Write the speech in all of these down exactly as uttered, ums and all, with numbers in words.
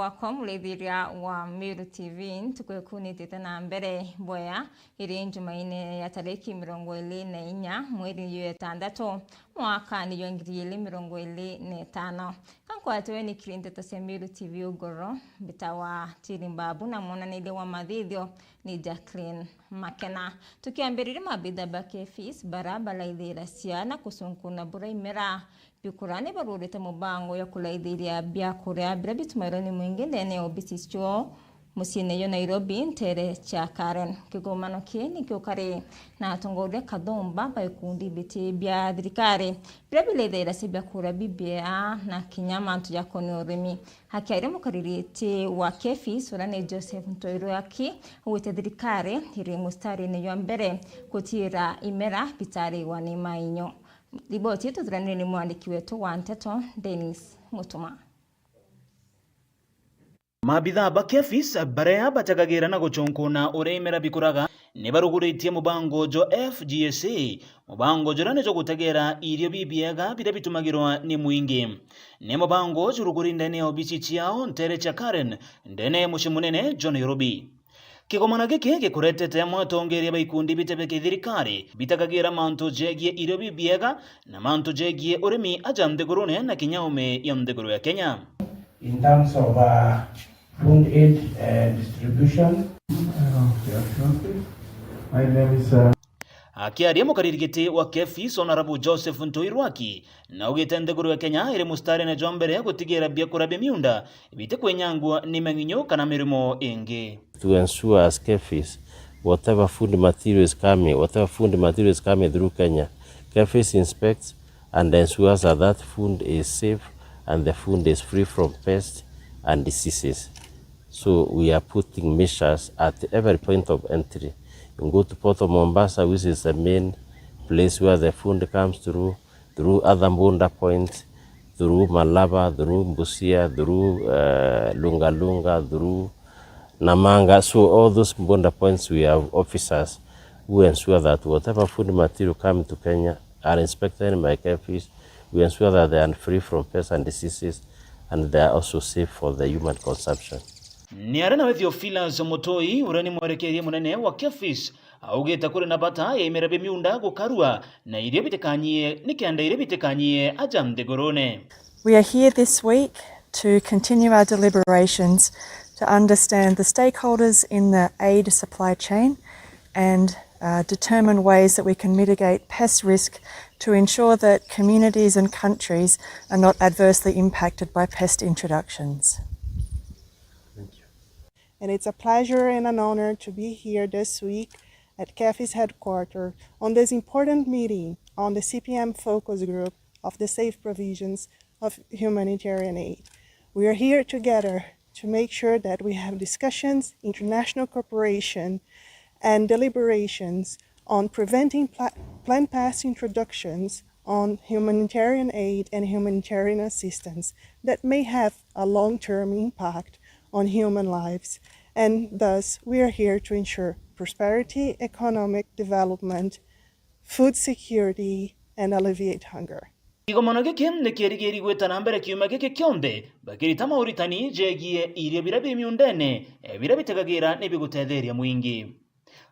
Wakwa murithiria wa Meru T V, ntuku ikunitite na mbere bwea, iri Njumaine ya tariki mirongo iri na inya mweri uyu etandatu, mwaka ni jwa ngiri iri mirongo iri na itano. Kankwatiwe ni kiri nteto cia Meru T V ugoro, mbitawa Tiri Mbabu na mwonaniria wa mathithio ni Jacqueline Makena. Tukiambiriria, mabitha ba KEPHIS bara baraithiria ciana kucunkuna buraimera bikura ni barurite mubango ya kuraithiria biakuria biria bitumairwa ni mwingi ndene ya obisi cio muciine jwa Nairobi, ntere cia Karen. Kigomano kii nikio kari na atongoria kathumba ba ikundi biti bia thirikari biria birithiria cia biakuria bibiea na kinya mantu jakonie urimi. Akiaria mukariri wa KEPHIS, uria ni Joseph Ntoirwaki, augite thirikari iri mustarine jwa mbere gutiira imera bitarigwa ni mainyo. Riboti ituthuranire ni mwandiki wetu wa nteto, Dennis Mutuma. Maabithaa ba KEPHIS baria batagagira na gucunkuna uria imera bikuraga ni baruguritie mubango jwa F G S A, mubango juria ni jwa gutegera irio bibiega biria bitumagirwa ni mwingi. Ni mubango juruguri ndene ya obisi ciao ntere cia Karen, ndene ya mucii munene jwa Nairobi. Kigomano giki gikuretete amwe atongeria ba ikundi biti bia kithirikari bitagagira mantu jegie irio bibiega na mantu jegie urimi aja nthigurune na kinya ume ya nthiguru ya Kenya. In terms of, uh, food aid, uh, distribution. My name is, uh, Akiaria mukariri giti wa KEPHIS, Honourable Joseph Ntoirwaki, na augite nthiguru ya Kenya iri mustarine jwa mbere gutigira biakuria bia miunda bitikwinyangwa ni mang'inyu kana mirimo ingi. To ensure as KEPHIS, whatever food material is coming, whatever food material is coming through Kenya, KEPHIS inspects and ensures that that food is safe and the food is free from pests and diseases. So we are putting measures at every point of entry. You go to Port of Mombasa, which is the main place where the food comes through, through other border points, through Malava, through Busia, through, uh, Lunga Lunga, through Namanga. So all those border points, we have officers who ensure that whatever food material come to Kenya are inspected by KEPHIS. We ensure that they are free from pests and diseases and they are also safe for the human consumption. Ni aria nawe Theophilus Mutoi, uria ni mwerekeria munene wa KEPHIS, augite kuri na bata ya imera bia miunda gukarua na irio bitikanyie, nikenda irio bitikanyie aja nthigurune. We are here this week to continue our deliberations to understand the stakeholders in the aid supply chain and, uh, determine ways that we can mitigate pest risk to ensure that communities and countries are not adversely impacted by pest introductions. And it's a pleasure and an honor to be here this week at KEPHIS headquarters on this important meeting on the C P M focus group of the safe provisions of humanitarian aid. We are here together to make sure that we have discussions, international cooperation, and deliberations on preventing pla-, plant pest introductions on humanitarian aid and humanitarian assistance that may have a long-term impact on human lives, and thus we are here to ensure prosperity, economic development, food security, and alleviate hunger. Kigomano giki ni kirigiri gwita na mbere kiumia giki kionthe, bakirita mauritani jegie irio biria bi miundene, eh, biria bitegagira ni bigutetheria mwingi.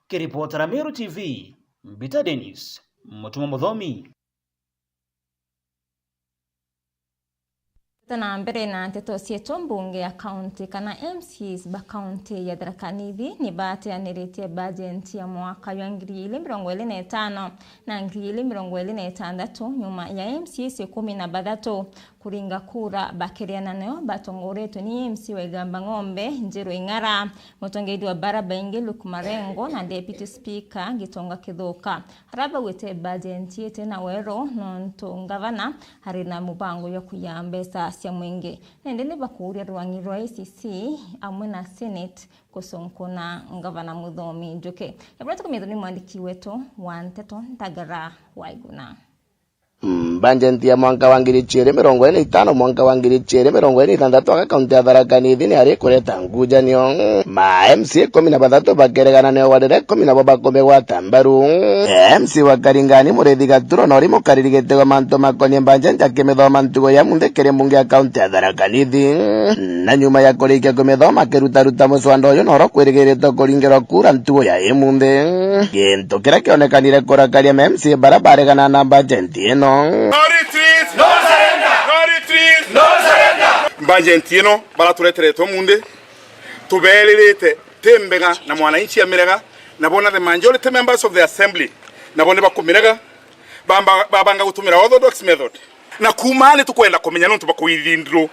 Kiripotera Meru T V, Mbita Dennis, Mutuma Muthomi. Tuta na mbere na nteto cietu, mbunge ya kaunti kana M C As ba kaunti ya Tharaka Nithi ni bateaniritie bajenti ya mwaka jwa ngiri igiri mirongo iri na itano na ngiri igiri mirongo iri na itantatu nyuma ya M C As ikumi na bathatu kuringa kura bakiriana nayo batongoretwe ni M C wa Igamba Ng'ombe, Njiru Ing'ara, mutongeria wa bara baingi Luke Marengo na Deputy Speaker Gitonga Kithuka. Aria baugite bajenti iti na weru nontu ngavana ari na mubango jwa kuiya mbeca cia mwingi. Nandi ni bakuuria rwang'i rwa A C C amwe na Senate kucunkuna ngavana Muthomi Njuki. Ebura tukumithwa ni mwandiki wetu wa nteto Ntagara Waiguna. Mm, Bajeti ya mwanka wa ngiri chiiri mirongo iri na itano mwanka wa ngiri chiiri mirongo iri na ithanthatu aga kaunti ya Tharaka Nithi ni ari kureta ngujanio. Ma M C A ikumi na bathatu bakeregana nio warire ikumi na bo bakumigwata mbaru. M C A wa Karingani Muriithi Gaturo nori mukariri giti wa mantu makonie bajeti akimithoma ntugo ya munthi kiri mbunge ya kaunti ya Tharaka Nithi. Na nyuma ya kurikia kumithoma akirutaruta muswanda uyu noro kwirigiritwe kuringirwa kura ntugo ya imunthi. Gintu kiria kionekanire kurakaria ma M C A baria baregana na bajeti ino. No retreat! No surrender! No retreat! No surrender! Bajeti ino baratureteretwe munthi, tuberirite ti mbega na mwananchi amirega, na bona the majority members of the assembly nabo ni bakumirega, bamba-, babanga gutumira orthodox method. Na kuuma ni tukwenda kumenya nontu bwa kuwithdraw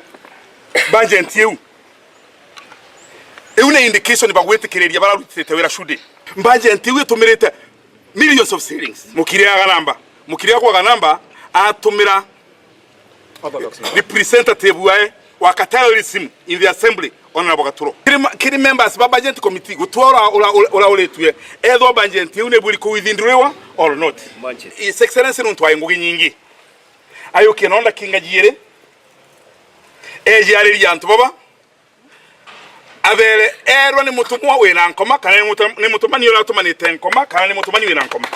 budget iu. Iu ni indication bagwitikiriria bararutite wira shudi. Budget iu itumirite millions of shillings. Mukiri aga namba. Mukiri agwaga namba atumira representative wae wa terrorism in the assembly, Honorable Gaturo. Kiri ma-, kiri members ba budget committee, gutua ura, ura, ura, ura uritue, ethwa budget iu ni bwiri ku withdrawiwa or not. His Excellency nontu ai ngugi nyingi, ayukie nonda kinga jiiri, eje aririe antu baba, athere erwa ni mutumwa wina nkoma, kana ni mutu-, ni mutumani uria atumanite nkoma, kana ni mutumani wina nkoma.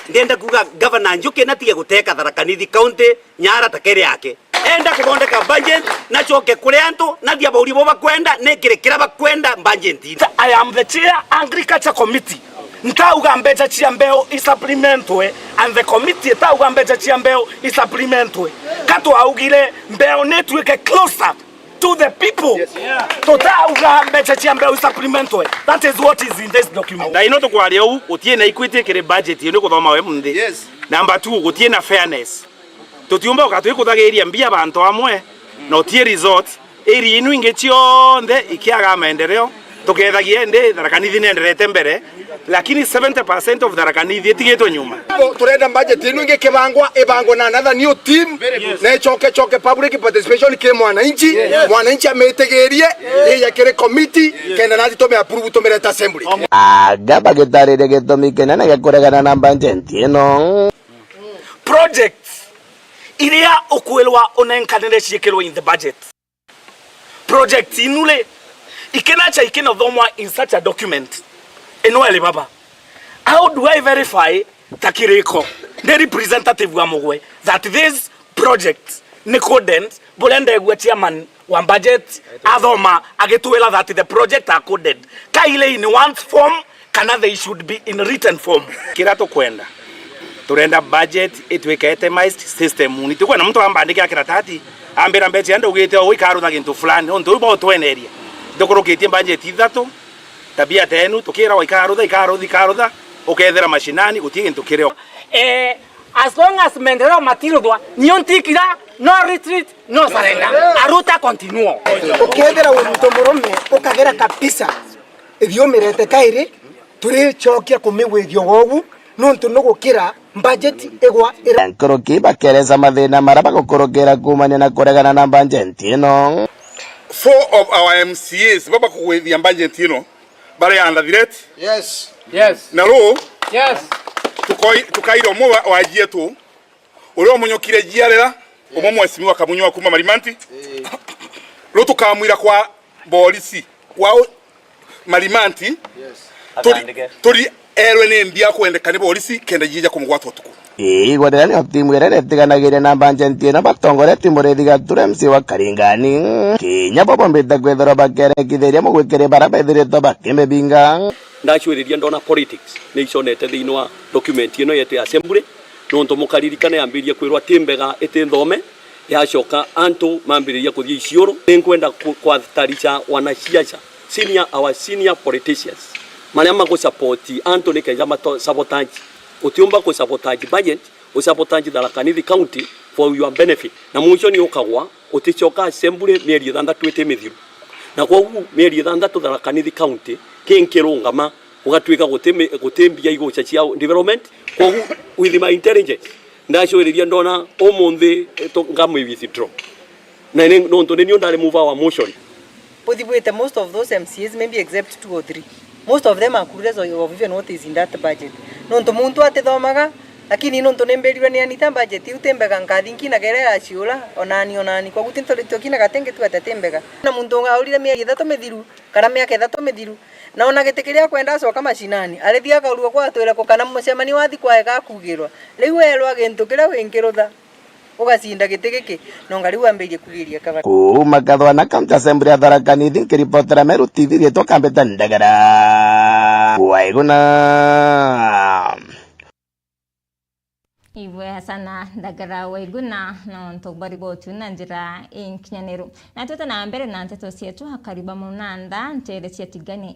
Ndienda kuuga Gavana Njuki natige guteka Tharaka Nithi County nyara ta keri yake. Enda kuthondeka budget, nacoke kuri antu, nathia bauri bo bakwenda, nikiri kiria bakwenda budget. I am the chair agriculture committee. Ntauga mbeca cia mbeu isupplementwe, and the committee itauga mbeca cia mbeu isupplementwe. Ka twaugire mbeu nituike closer to the people. Yes. Tutauga mbeca cia mbeu isupplementwe. That is what is in this document. Na ino tukwaria uu, gutie na equity kiri budget iyo ni kuthoma we munthi. Yes. Number two, gutie na fairness. Tutiumba uka twikuthagiria mbia bantu amwe, na utie result. Area inu ingi cionthe ikiaga maendeleo, tukethagia indi Tharaka Nithi nenderete mbere, lakini seventy percent of Tharaka Nithi itigitwe nyuma. Turenda budget inu ingi kibangwa, ibangwe na another new team, na icoke, coke public participation ki mwananchi, mwananchi amitigirie, ija kiri committee, kenda nathi tume approve tumirete assembly. Aga bagitariria gitumi kinene gia kuregana na budget ino. Projects iria ukwirwa unenkanire ciikirwe in the budget. Project inu ri, ikinacha ikinathomwa in such a document? Ino eri baba. How do I verify ta kiriko ndi representative wa Mugwe that this project ni coded buria ndegua chairman wa budget athoma agitwira that the project are coded? Ka iri in one form, kana they should be in written form. Kira tukwenda, turenda budget itwike itemized system. Ni tukwenda muntu ambandike akira tati, ambira mbeca ya ndaugite o ikarutha gintu fulani, nontu uu bautweneria. Tukurukitie budget ithatu, tabia tenu, tukiragwa ikarutha, ikarutha, ikarutha, ukethira mashinani, guti gintu kirio. Eh, as long as maendeleo matiruthwa, nio ntikira, no retreat, no surrender. Aruta continuo. Ukethira wi muntu murume, ukagira kabisa. Ithiumirete kairi, turicokia kumigwithio wogu, nontu nugukira budget igwa ira. Nkuruki bakeresa mathina maria bagukurukira kuumania na kuregana na budget ino. Four of our M C As baba kugwithia budget ino bari under threat. Yes. Yes. Na ru Yes. tukoi-, tukaira umwe wa, wa jietu uria umunyokire jiarera, umwe mheshimiwa Kamunywa kuma Marimanti. Ru tukamwira kwa borisi wa u-, Marimanti, turi, turi erwe ni mbia kwendeka ni borisi kenda jija kumugwata utuku. Igwa riria nio timu iria iritiganagiria na budget ino batongoretie Muriithi Gatura M C A wa Karingani. Kinya bo bombite kwithirwa bakerekithiria mugwikiri baria bethiritwe bakimibinga. Ndacwiriria ndona politics ni iconete thiini wa document ino yetu ya assembly, nontu mukaririkana yambiririe kwirwa ti mbega, iti nthome, yacoka antu mambiriria kuthia iciuru. Ni nkwenda ku-, kwatharisha wanasiasa, senior, our senior politicians, maria magusupport antu ni kenda mato-, sabotage. Utiumba kusabotage budget, usabotage Tharaka Nithi County for your benefit. Na mwisho ni ukagwa, uticoka assembly mieri ithanthatu iti mithiru. Na kwogu mieri ithanthatu Tharaka Nithi County ki nkirungama, gugatwika guti mi-, guti mbia iguca cia development. Kwogu, with my intelligence, ndacwiriria ndona umunthi, eh, tu-, ngami withdraw. Na ni, nontu ni niu ndari mover wa motion. Buthibwite most of those M C As, maybe except two or three. Most of them are clueless of even what is in that budget. Nontu muntu atithomaga, Lakini nontu nimbirirwe ni Anita, budget iu ti mbega, nkathi nkinaga iria iraciura, o nani, o nani. Koguo tinturitue kinaga ti ngitua ati ti mbega. Na muntu ungaurire mieri ithatu mithiru, kana miaka ithatu mithiru, na ona giti kiria akwenda acoka macinani, arithi akaurua kwa atwire ku, kana mucemanio wathi kwaega akugirwa. Riu weerwa gintu kiria wi nkirutha, ugacinda giti giki, nonga riu wambirie kugiria kabara. Kuuma Kathwana, County Assembly ya Tharaka Nithi, nkiripotera Meru T V, riitwa Kambita Ndagara. Waiguna. Ibwega sana Ndagara Waiguna nontu bwa riboti na njira inkinyaniru. Na twite na mbere na nteto cietu, akari ba Munanda nteere cia Tigania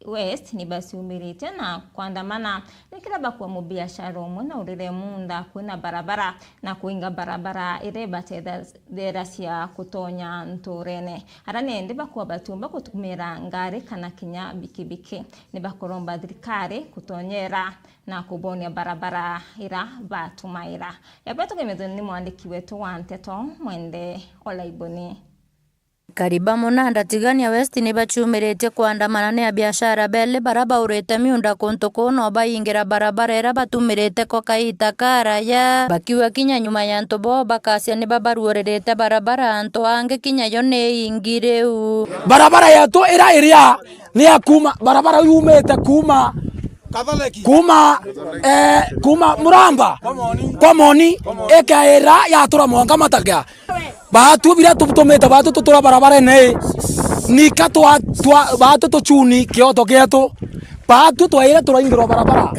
West ni baciumiritie na kwandamana nikira bakua mubiashara umwe na urire munda kwina barabara na kuinga barabara iria ibatetheragia kutonya nturene. Ara nindi bakua batiumba gutumira ngari kana kinya bikibiki. Ni bakuromba thirikari kutonyera na kubonia barabara ira batumaira. Yabetwa kemethoni ni mwandiki wetu wa nteto Mwende Olaiboni. Akari ba Munanda Tigania West ni baciumiritie kwandamana ni abiashara beli bara baurite miunda kuntu kuu no baingira barabara ira batumirite ko kaita karaya, bakiuga kinya nyuma ya antu bo bakacia ni babaruuririte barabara, antu angi kinya yo ni ingi riu. Barabara yetu ira iria ni ya kuuma, barabara yumite kuuma, kuuma, eh, kuuma Muramba kwa Moni, ikaira yatura mwanka Matakia. Baatu biria tutumite baatu tutura barabarene ii, nika twa, twa, baatu tuchuni kioto gietu. Baatu twaire turaingirwa barabara.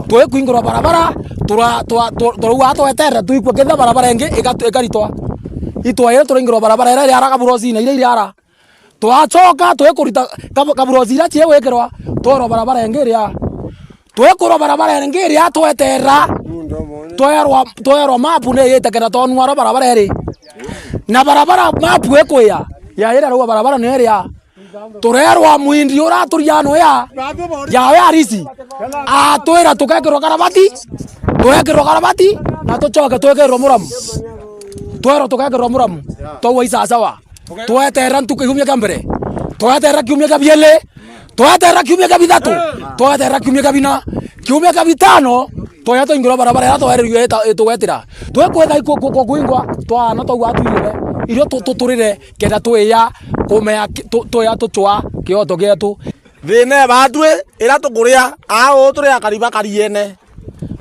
Twi kuingirwa barabara, tura, twa, tu-, turauga tweterera tuikue kethira barabara ingi igatu-, ikaritwa. Itwaire turaingirwa barabara iria iriara kaburosine iria iriara. Twacoka twikurita kab-, kaburosi iria ciigwikirwa, twerwa barabara ingi iria. Twikurwa barabara ingi iria tweterera, twerwa, twerwa mapu ni yite kenda tonwara barabara iri. Na barabara mapu ikwia, yaira rauga barabara ni iria. Turerwa mwindi uraturia no ya, yawe arisi. Atwira tukekirwa karabati, turekirwa karabati, na tucoke twekirwe muramu. Twerwa tukekirwa muramu, twaua isasawa. Tweterera ntuku kiumia kia mbere, tweterera kiumia kia bieli, tweterera kiumia kia bithatu, tweterera kiumia kia bina, kiumia kia bitano, twaya twaingirwa barabara iria twaerirwe ita-, itugwetira. Twikwetha iku-, ku-, ku-, kuingwa, twaana twauga atwirire, irio tu-, tuturire, kenda twiya kumea ki-, tu-, twiya tucwa kioto gietu. Thina ibaatwi iria tukuria, aa uu turi akari ba kariene.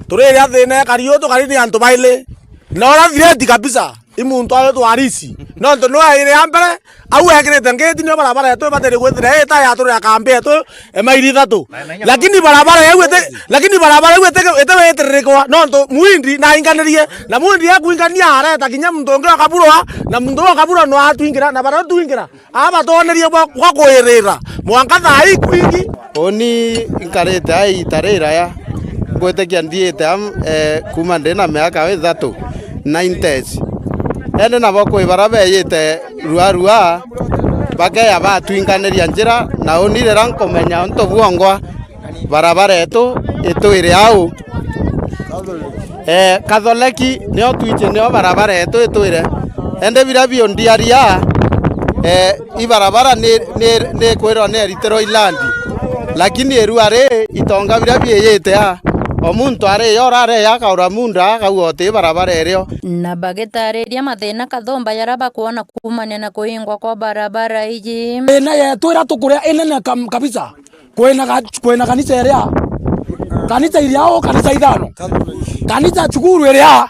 Turiria thina ikari uu tukari ni antu baili. Na uria thireti kabisa, i muntu ayo twarisi. Nontu nwe aire ya mbere, au ekirite ngiti nio barabara yetu ibatiri gwithira ita yaturira kambi yetu e maili ithatu. Lakini barabara yau iti, lakini barabara yau iti, iti witiririkwa, nontu mwindi nainganirie, na mwindi akuingania areta kinya muntu ungi okaburwa, na muntu uu okaburwa no atwingira, na bara twingira. Aba batwonerie bwa, bwa kwirira. Mwanka thaa ii kwingi. Uni nkarite aa iita riraya. Ngwitikia nthiite am, eh, kuuma ndi na miaka ithatu, nineties. Indi nabo kwi bara beeyite rua rua, bakeya batwingkaniria njira, na uni riria nkumenya untu bwongwa, barabara yetu itwire au. Eh, Katholeki nio twici nio barabara yetu itwire. Indi biria biundiaria, eh, i barabara ni, ni, ni kwirwa ni eritero ilandi. Lakini irua ri itonga biria biiyite a, o muntu ari yo rareya akaura munda akauga uti barabara irio. Na bagitariria mathina kathumba jaria bakwona kuumania na kuingwa kwa barabara iji. Thina yetu iria tukuria inene kam-, kabisa. Kwina ga-, kwina kanisa iria, kanisa iria o kanisa ithano, kanisa cukuru iria,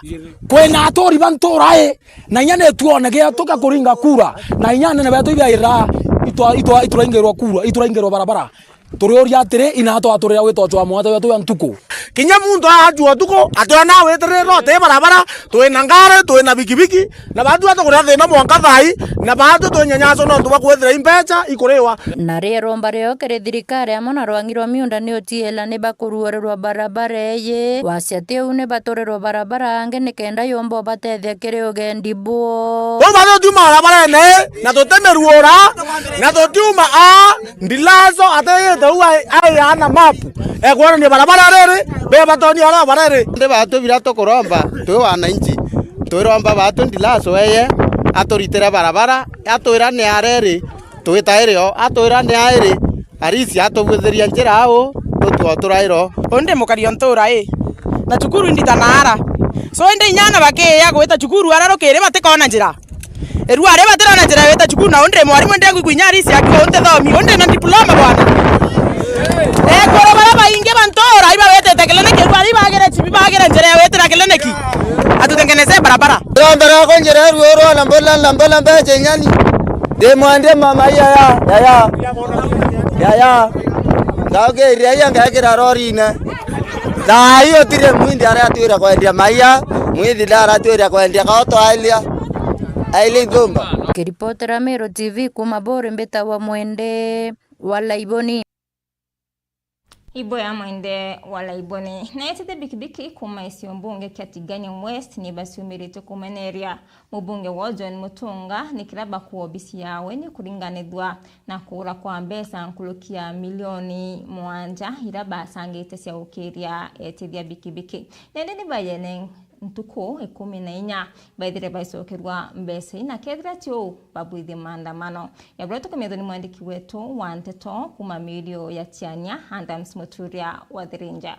kwina aturi ba ntura i, na inya ni tuone gietu ga kuringa kura, na inya anene betu ibaira itwa-, itwa-, ituraingirwa kura, ituraingirwa barabara. Turiuria atiri, ina twaturira gwitwa cwa mwata wetu ya ntuku. Kinya muntu aajua utuku, ationa witirira uti barabara, twina ngari, twina bikibiki, na baatu atukuria thina mwanka thaa ii, na baatu twinyanyaswa nontu bwa kwithira i mbeca ikuriwa. Na riromba rio kiri thirikari amwe na rwang'i rwa miunda ni utiela ni bakuruurirwa barabara iji, wacia ti uu ni baturirwa barabara angi ni kenda yumba ubatethia kiri ugendi buo. Bau baatu tutiuma barabarene, na tutimiruura, na tutiuma aa, Ndilaso ateyite uu ai-, aiana mapu, ekwonania barabara riri, bebatonia barabara iri. Ndi baatu biria tukuromba, twi wananchi, twiromba baatu Ndilaso eye aturitire barabara, atwira ni areri, twita irio, atwira ni airi, arisi atubwithiria njira au, tutwa turairo. Undi mukari o ntura i, Na cukuru indita naara. So indi inyana bakiya gwita cukuru ara rukiri batikona njira. Irua ri batirona njira ya gwita cukuru, na undi mwarimu ndi ngwikwinya arisi akiwa undi thomi, undi na diploma bwana. Ekuru bara baingi bantura ibawitite kiliniki, irua ri bagire chibi bagire njira ya gwitira kiliniki. Atutengeneze barabara. Rombe rwakwa njira ya ruuru na mbula na mbula mbeche nyani. Ndi mwendie mama yaya, yaya. Yaya. Ngaugirire iya ngekira rorine. Thaa ii utire mwindi aratwira kwendia maia, mwindi ndaratuira kwendia kaoto ailia, ailia ithumba. Kiripotera Meru T V kuma Buri, mbitagwa Mwende wa Laiboni. Ibo ya Mwende wa Laiboni. Na etete bikibiki kuma isio mbunge kia Tigania West ni baciumiritwe kumeneria mubunge wa John Mutunga ni kira bakua obisi yawe ni kuringanithua na kuura kwa mbeca nkuruki ya milioni mwanja ira basangite cia gukiria etithia bikibiki. Nende ni bayene ntuku ikumi na inya baithire baicokerua mbeca ii, na kethira ti uu babwithie maandamano. Ya buria tukumithwa ni mwandiki wetu wa nteto kuma mirio ya Tiania, Adams Muturia wa Thirinja.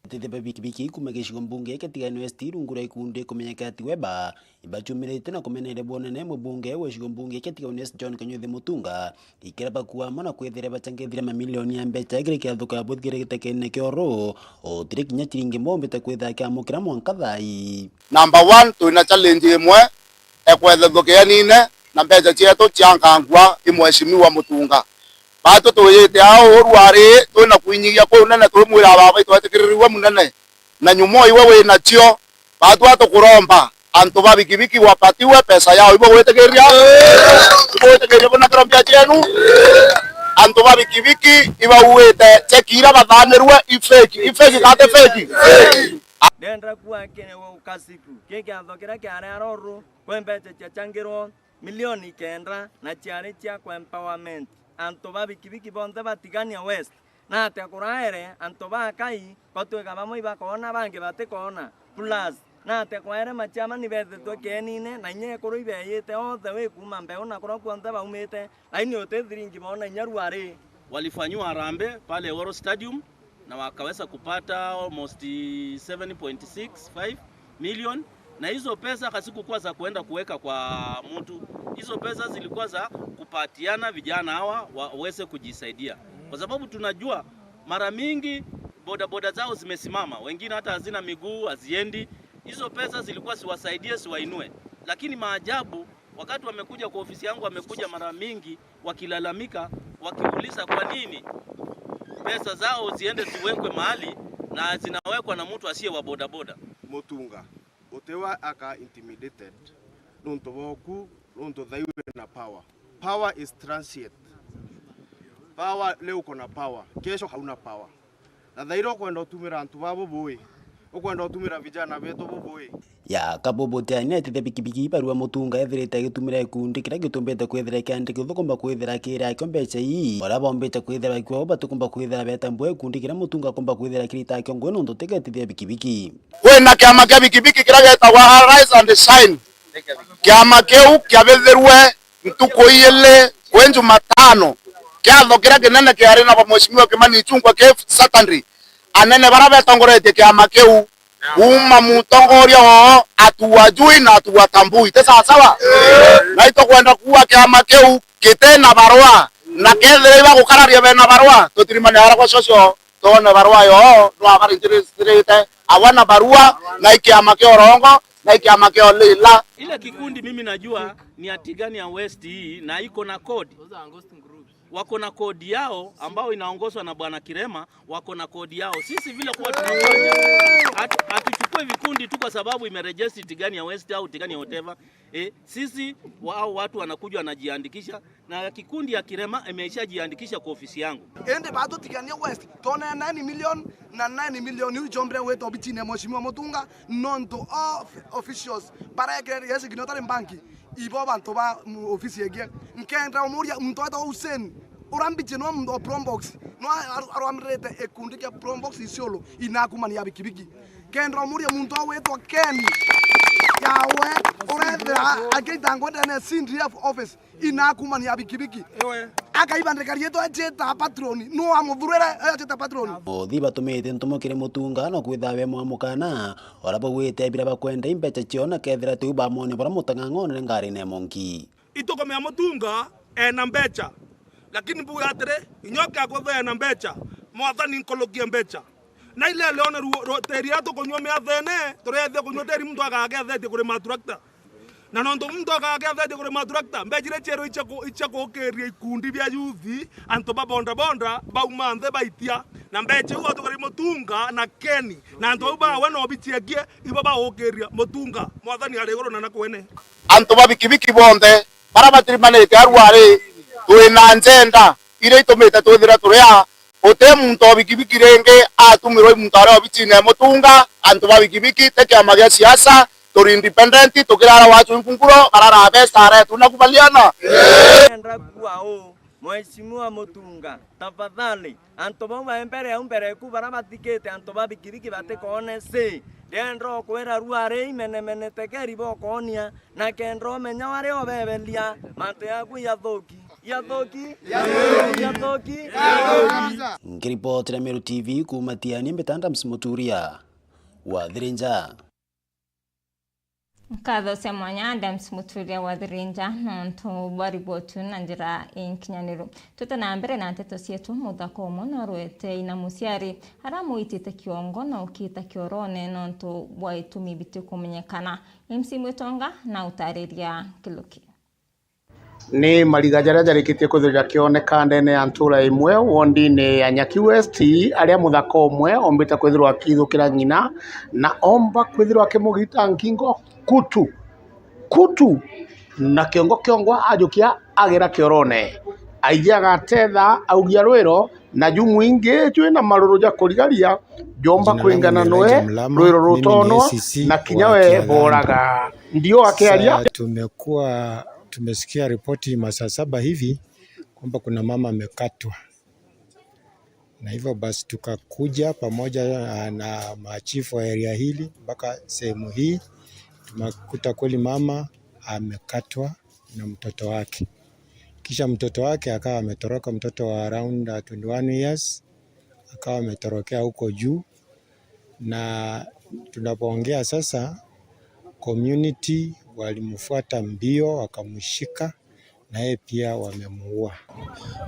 Atethia ba bikibiki kuma gicigo mbunge kia Tigania West rungu rwa ikundi kumenyeka ati Weba, ibacumirite na kumeneria bwonene mubunge wa gicigo mbunge kia Tigania West John Kanyuthi Mutunga, ikira bakua amo na kwithira bachangithire mamilioni ya mbecha kiri kiatho kia buthikire gitekene kia oro, utiri kinya chiringi mbombite kwithira kiamukira mwanka thaa ii. Number one, twina challenge imwe, ekwethethwa kienine na mbecha cietu ciankangua i Mheshimiwa Mutunga. Batu twiyite ao uru ari, twina kwinyigia kuu nene, twimwira baba itwetikirirwe munene, na nyumo iwe winacio. Batu atukuromba antu ba bikibiki wapatiwe pesa yao, ibo gwitikiria? Ibo gwitikiria bona kirombia cienu? Antu ba bikibiki ibauite cheki ira bathanirwe i fake, i fake kate fake. Ndenda kuga kiri ukasiku, ki kiatho kiria kiari aroro, kwi mbecha ciachangirwo milioni kenda na ciari cia ku empowerment antu ba bikibiki bonthe ba Tigania West. Na atia kuraere antu ba Akai, ko twika bamwe ibakoona, bangi batikoona. Plus, na atia kwaere maciama ni bethetwe kienine, na inya ekuru ibeyite othe wi kuuma mbeu na kuria kuonthe baumite, lakini uti thiringi boona inya ruari. Walifanyiwa harambee pale Uhuru Stadium na wakaweza kupata almost seven point six five million, na hizo pesa hazikukuwa za kuenda kuweka kwa mtu. Hizo pesa zilikuwa za kupatiana vijana hawa waweze kujisaidia, kwa sababu tunajua mara mingi bodaboda zao zimesimama, wengine hata hazina miguu, haziendi. Hizo pesa zilikuwa ziwasaidie, ziwainue, lakini maajabu, wakati wamekuja kwa ofisi yangu, wamekuja mara mingi wakilalamika, wakiuliza kwa nini pesa zao ziende ziwekwe mahali na zinawekwa na mtu asiye wa bodaboda. Mutunga, utiwa aka intimidated nuntu boku, nuntu thaiwe na power. Power is transient. Power, leo uko na power, kesho hauna power. Na thaira ukwenda utumira antu ba bubui, ukwenda utumira vijana betu bubui. Ya kabubu tene etithia bikibiki ibarua Mutunga ethirite agitumira gikundi kiria gitumbite kwithira kiandiki uthukumba kwithira kiri akio mbeca ii. Baria bombite kwithira bakio batikumba kwithira betambua gikundi kiria Mutunga akumba kwithira kirita akio ngugi nontu tigetithia bikibiki. Kwina kiama kia bikibiki kiria getagwa Arise and Shine. Kiama kiu kiabithirwe ntuku iili kwi Jumatano. Kiatho kiria kinene kiari na ba Mheshimiwa Kimani Ichung'wah ki Saturday. Anene baria betongoretie kiama kiu, kuuma mutongoria wao, hatuwajui na hatuwatambui. Ti sawasawa? Na itukwenda kuuga kiama kiu giti na barua, na kethira ibagukararia bena barua, tutirimane haraka coco, twone barua yoo, nwa baregistrite, awe na barua, na i kiama kia urongo, na i kiama kia ulila. Ile kikundi mimi najua ni ya Tigania West hii, na iko na code. Wako na code yao ambao inaongozwa na Bwana Kirema, wako na code yao. Sisi vile kuwa tunafanya, hatu-, hatuchukue vikundi tu kwa sababu imeregister Tigania West au Tigania whatever. Eh, sisi wa-, hao watu wanakuja wanajiandikisha, na kikundi ya Kirema imeshajiandikisha kwa ofisi yangu. Indi batu Tigania West, twone nine million na nine million iu jombire gwita obicine ya Mheshimiwa Mutunga, nontu of officials barekere signature bank. Ibo bantu ba mu-, ofisi ingi. Nkenda umuria muntu wetagwa Hussein, uria mbichi no muntu wa Probox, no aru-, arwamirite ikundi kia Probox Isiolo, inakumania bikibiki. Nkenda umuria muntu wa witwa Ken, yawe, urethira agiita ngwendene C D F office, inakumania bikibiki. Ewe. Akaiba ndikari yetu aciita patroni. Nu amuthurire aciita patroni? Mothi batumite ntumo kiri Mutunga no kwitha we mwa mukana, ora bauite bira bakwenda imbecha cio na kethira tiu bamone bara mutang'ang'onere ngarine ya monki. Itukumea Mutunga ena mbecha. Lakini mbuge atiri, inyoke akwethwa ena mbecha, mwathani nkolokie mbecha. Na ile leone ruo, ruo, teri ya tukunyua miathene, turethia kunyua teri muntu agagethetie kuri maturakta. Na nontu muntu agagethetie kuri maturakta, mbecha iria cieru icia ku-, icia kukiria ikundi bia yuthi, antu ba bonda bonda, bauma nthi baitia. Na mbecha iu atukari Mutunga na Keni, na antu au bawe no biciekie, ibo bagukiria Mutunga. Mwathani ari iguru na nakwene. Antu ba bikibiki bonthe, bara batirimanite arua ri, twina njenda iria itumite twithira turi a, guti muntu o bikibiki ringi atumirwa i muntu aria obicine Mutunga. Antu ba bikibiki ti kiama gia siasa, turi independent, tukirara wacu nkunguro, barara besta aretu nakubaliana. Enda kuwa u, Mheshimiwa Mutunga, tafadhali, antu bau ba mbere au mbere eku bara bathikite antu ba bikibiki batikoone si. Ndienda ukwira rua ri imenemene tekeri bokoonia, na kenda umenya wari obeberia, mantu yaku yathuki, yathuki, yathuki. Nkiripotera Meru T V kuuma Tiani, mbita Adams Muturia wa Thirinja. Nkatho cia mwanya Adams Muturia wa Thirinja nontu bwa riboti na njira inkinyaniru. Twite na mbere na nteto cietu, muthaka umwe norwete ina muciari aramuitite kiongo na ukita kiorone nontu bwa itumi bitikumenyekana. M C Mwitonga na utariria kiluki. Ni mariga jaria jarikitie kwithirwa jakioneka ndene ya ntura imwe wondini ya Nyaki West, aria muthaka umwe ombite kwithirwa akithukira ng'ina na omba kwithirwa akimugita nkingo kutu, kutu, na kiongo kiongwa ajukia agera kiorone. Aiji agatetha augia rwiro, na ju mwingi jwina maruru ja kurigaria jomba kwingana noe, rwiro rutonwa, na kinya we boraga. Ndio akiaria. Sasa tumekuwa, tumesikia ripoti masaa saba hivi kwamba kuna mama amekatwa, na hivyo basi tukakuja pamoja, ah, na machifu wa area hili mpaka sehemu hii, tumekuta kweli mama amekatwa na mtoto wake. Kisha mtoto wake akawa ametoroka, mtoto wa around, uh, twenty-one years, akawa ametorokea huko juu, na tunapoongea sasa, community walimfuata mbio, wakamshika, na yeye pia wamemuua.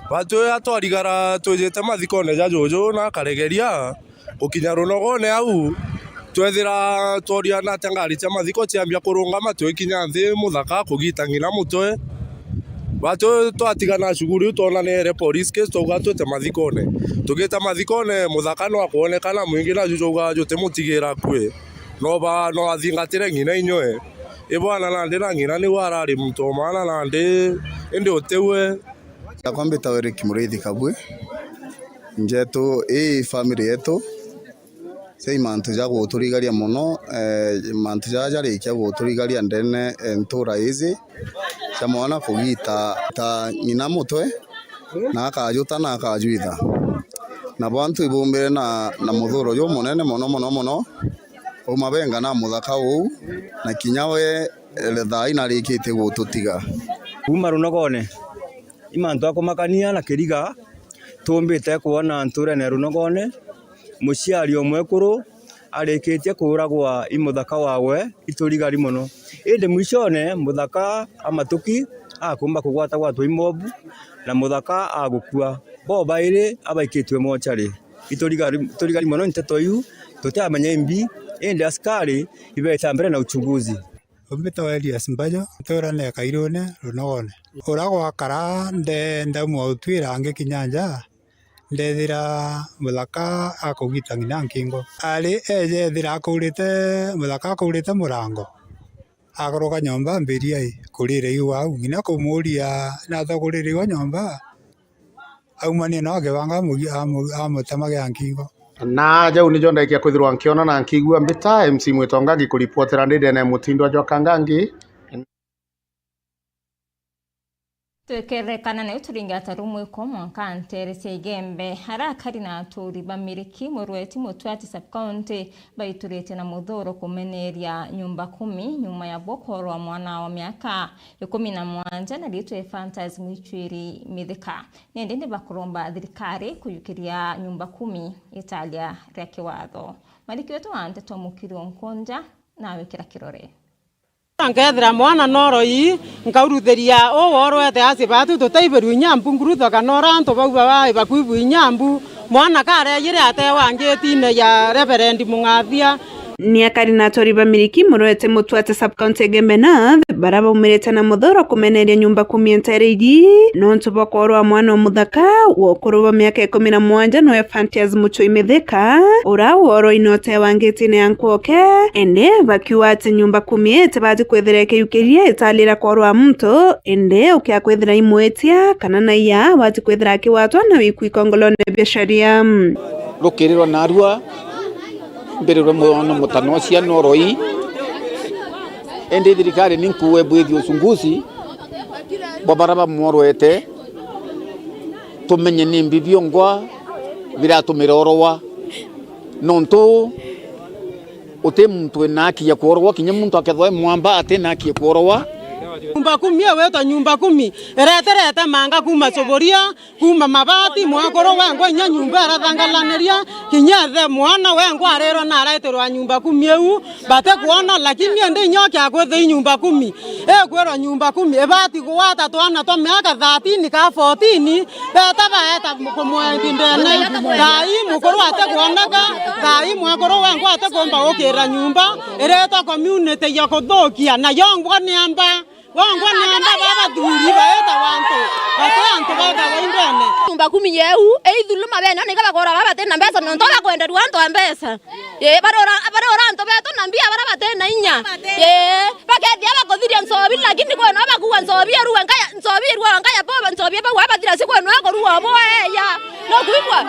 Batu uyu atwarigara twijite mathikone ja juju na akaregeria gukinya runogone au, twethira tworia nate ngari cia mathiko ciambia kurungama, twikinya nthi muthaka kugita ng'ina mutwe. Batu twatigana cuguri iu twonaniere police case, twauga twite mathikone. Tugite mathikone, muthaka no akwonekana mwingi na ju jauga jutimutigira akue. No ba, no athingatire ng'ina inywe. I bwana nandi na ng'ina niwe arari muntu o maana nandi, indi utiwe. Yakwa mbitagwa Eric Muriithi Kabui. Njetu, ii family yetu, cia i mantu ja guturigaria mono, eh, mantu jaja jarikia guturigaria ndene, eh, ntura iji cia mwana kugita ta ng'ina mutwe, na akajuta na akajwitha. Nabo antu ibumbire na, na muthuro jumunene mono, mono, mono. Uma benga na muthaka uu, na kinya we, eh, thaa ii narikitie gututiga. Kuuma runogone, i mantu a kumakania na kiriga tumbite kwona nturene ya runogone, muciari o mwekuru arikitie kuuragwa i muthaka wawe, iturigari mono. Indi mwishone, muthaka a matuki akumba kugwatagwatwa i mob, na muthaka agukua. Bo bairi abaikitwe mochari. Iturigari, iturigari mono nteto iu, tutiamenya imbi, indi askari ibeeta mbere na uchunguzi. Umbitagwa Elias Mbajo, nturane Kairune, Runogone. Ura gwakara nde ndaumwa utwira ngikinya nja, ndethira muthaka akugita ng'ina nkingo. Ari eje ethira akurite, muthaka akurite murango. Agaruka nyomba ambiria i kurira iu au. Ng'ina kumuria, "Nata kurira iu nyomba?" Aumania no akibanga amu-, amu-, amutemagia nkingo. Na jau nijo ndaikia kwithirwa nkiona na nkigua mbita. M C Mwitonga ngikuripotera ndi ndene ya mutindwa jwa Kangangi. Twikerekana nayo turinge ata rumwiko mwanka ntere cia Igembe. Arakari na aturi ba Miriki, Murweti, Mutwati sub-county baituritie na muthuro kumeneria nyumba kumi nyuma ya bo korwa mwana wa miaka ikumi na mwanja na riitwa Ephantus Mwichwiri Mithika. Nindi ni bakuromba thirikari kujukiria nyumba kumi italia ria kiwatho. Mariki wetu wa nteto Mukiri Onkonja na wikira kirore. Nkethira mwana noroi, nkauruthiria uu worwete aci batu tutaibirua inya mbu ngurutho kana ura antu bau babae bakuibua inya mbu, mwana karejire atewa ngitine ya Reverend Mung'athia. Ni akari na aturi ba Miriki, Murwete, Mutwate sub-county Igembe North, bara baumirite na muthuro kumeneria nyumba kumi ntere iji, nontu bwa korwa mwana umuthaka wa ukuru bwa miaka ikumi na mwanja noe Ephantus Muchwiri Mithika, ura woroi na utewa ngitine ya Nkwoke, indi bakiuga ati nyumba kumi itibati kwithira ikiyukiria italira korwa muntu, indi ukia kwithira imwitia kana na iya abati kwithira akiwatwa na wikwi ikongolone bia sheria. Rukirirwa narua, mbirirwe mwana mutano cia noroi, indi thirikari ni nkuwe bwithi uchunguzi bwa bara bamworwete, tumenye ni mbi biongwa biratumira orowa, nontu uti muntu wina haki ya kworowa, kinya muntu akethwa e mwamba ati na haki ya kworowa. Nyumba kumi, iyo witwa nyumba kumi, ireterete manga kuma suburia, kuma mabati, mwekuru wengwa inya nyumba irathangalaniria, kinya ithe mwana wengwa arirwa na araitirwa nyumba kumi iu, batikwona, lakini indi inya ukia kwithia i nyumba kumi, ikwirwa nyumba kumi, ibati kugwata twana twa miaka thirteen ka fourteen, beta baeta kumwendia ndene. Thaa ii mukuru atikwoneka, thaa ii mwekuru wengwa atikumba gukira nyumba, iretwa community ya kuthukia, na yongwa ni amba. Wongwa ni amba babathuri baita wantu, bati antu ba kawaidene. Nyumba kumi yeu, ithuluma bene, na iga bagora baba bati na mbeca, nontu bakwenderua antu a mbeca. Ii, bariura, bariura antu betu na mbia bara bati na inya. Ii, bakethia bakuthiria nsobi, lakini kweno bakuua nsobi erua nkaya, nsobi erua nkaya boba, nsobi bau abathira si kweno akorua bo eya. Nukwigua?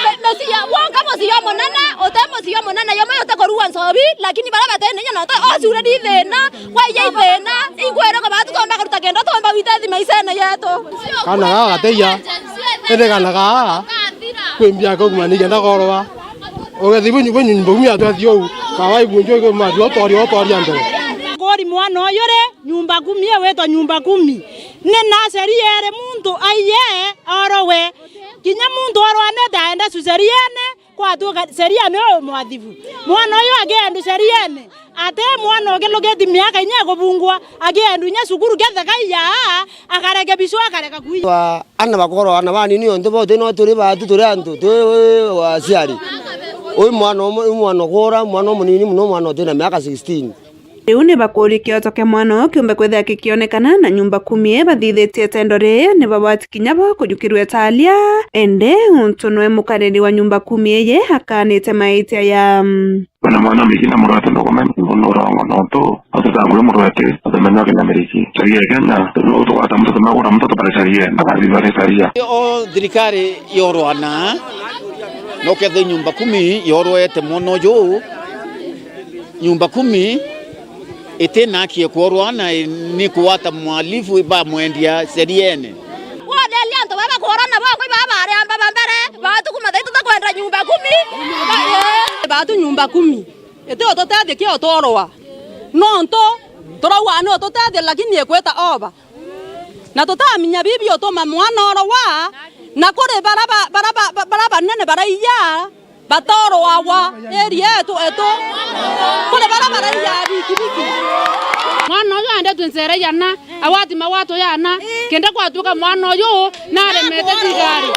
Be-, muciio, wonka muciio munene, uti muciio munene, yomwe uti kurua nsobi, lakini bara bati na inya nontu ocureri thina, Kwa iya ithina, ingwire ko batu tomba kuruta kenda, tomba wite thi maisene yetu. Kana gaka gatiya, indi kana gaka, kwi mbia kaumaniria ndakoroa. Ugethi bunyu, bunyu nyumba umia twethio u, kawa ibunjo ke matu otwari, otwari mbere. Ngori mwana uyu ri, nyumba kumi, ewitwa nyumba kumi. Ni naseri ere muntu aiye orowe. Kinya muntu orwanite aende cuseriene, Kwatuka sheria niyo mwathithu. Mwana uyu akiendu sheriene, ati mwana ukilukiti miaka inya ikubungwa, akiendu inya cukuru ketheka iyaa, akarekebishwa, akareka kuiya. Ana bakoro, ana banini onthe bote no turi batu, turi antu, turi aciari. Uyu mwana umwe, uyu mwana ukura, mwana umunini muno, mwana utina miaka sixteen. Riu ni bakuuria kioto kia mwana uu kiumbe kwithira gikionekana na nyumba kumi bathithitie itendo riri ni babwati kinya bo kujukirua italia, indi untu nwe mukariri wa nyumba kumi iji akaanite maitia ya. Ona mwana miki na murwete ndukumenya, nontu urongo nontu atutangure murwete, atumenya kinya miriki. Sharia ya Kenya, nontu tugwata muntu tumagura muntu tubare sharia, na bathi bare sharia. O thirikari yorwana, no kethe nyumba kumi yorwete mwana uju, Nyumba kumi iti na haki ya kuorwa na ni kugwata mwalifu bamwendia sheriene. Woneria antu baba kuorana bongwa ibaba bari amba ba mbere, batu kuma thai tutakwenda nyumba kumi. Batu nyumba kumi. Iti ututethia ki utorwa. Nontu turauga ni ututethia lakini ikwita over. Na tutaminya bibi utuma mwana orwa, na kuri bara ba-, bara ba-, ba-, bara banene baraiya, batorwagwa area yetu etu. Kuri bara baraiya bikibiki. Mwana uyu aendetwe ncera yana, agwati magwato yana, kenda kwatuka mwana uyu naremete thigari.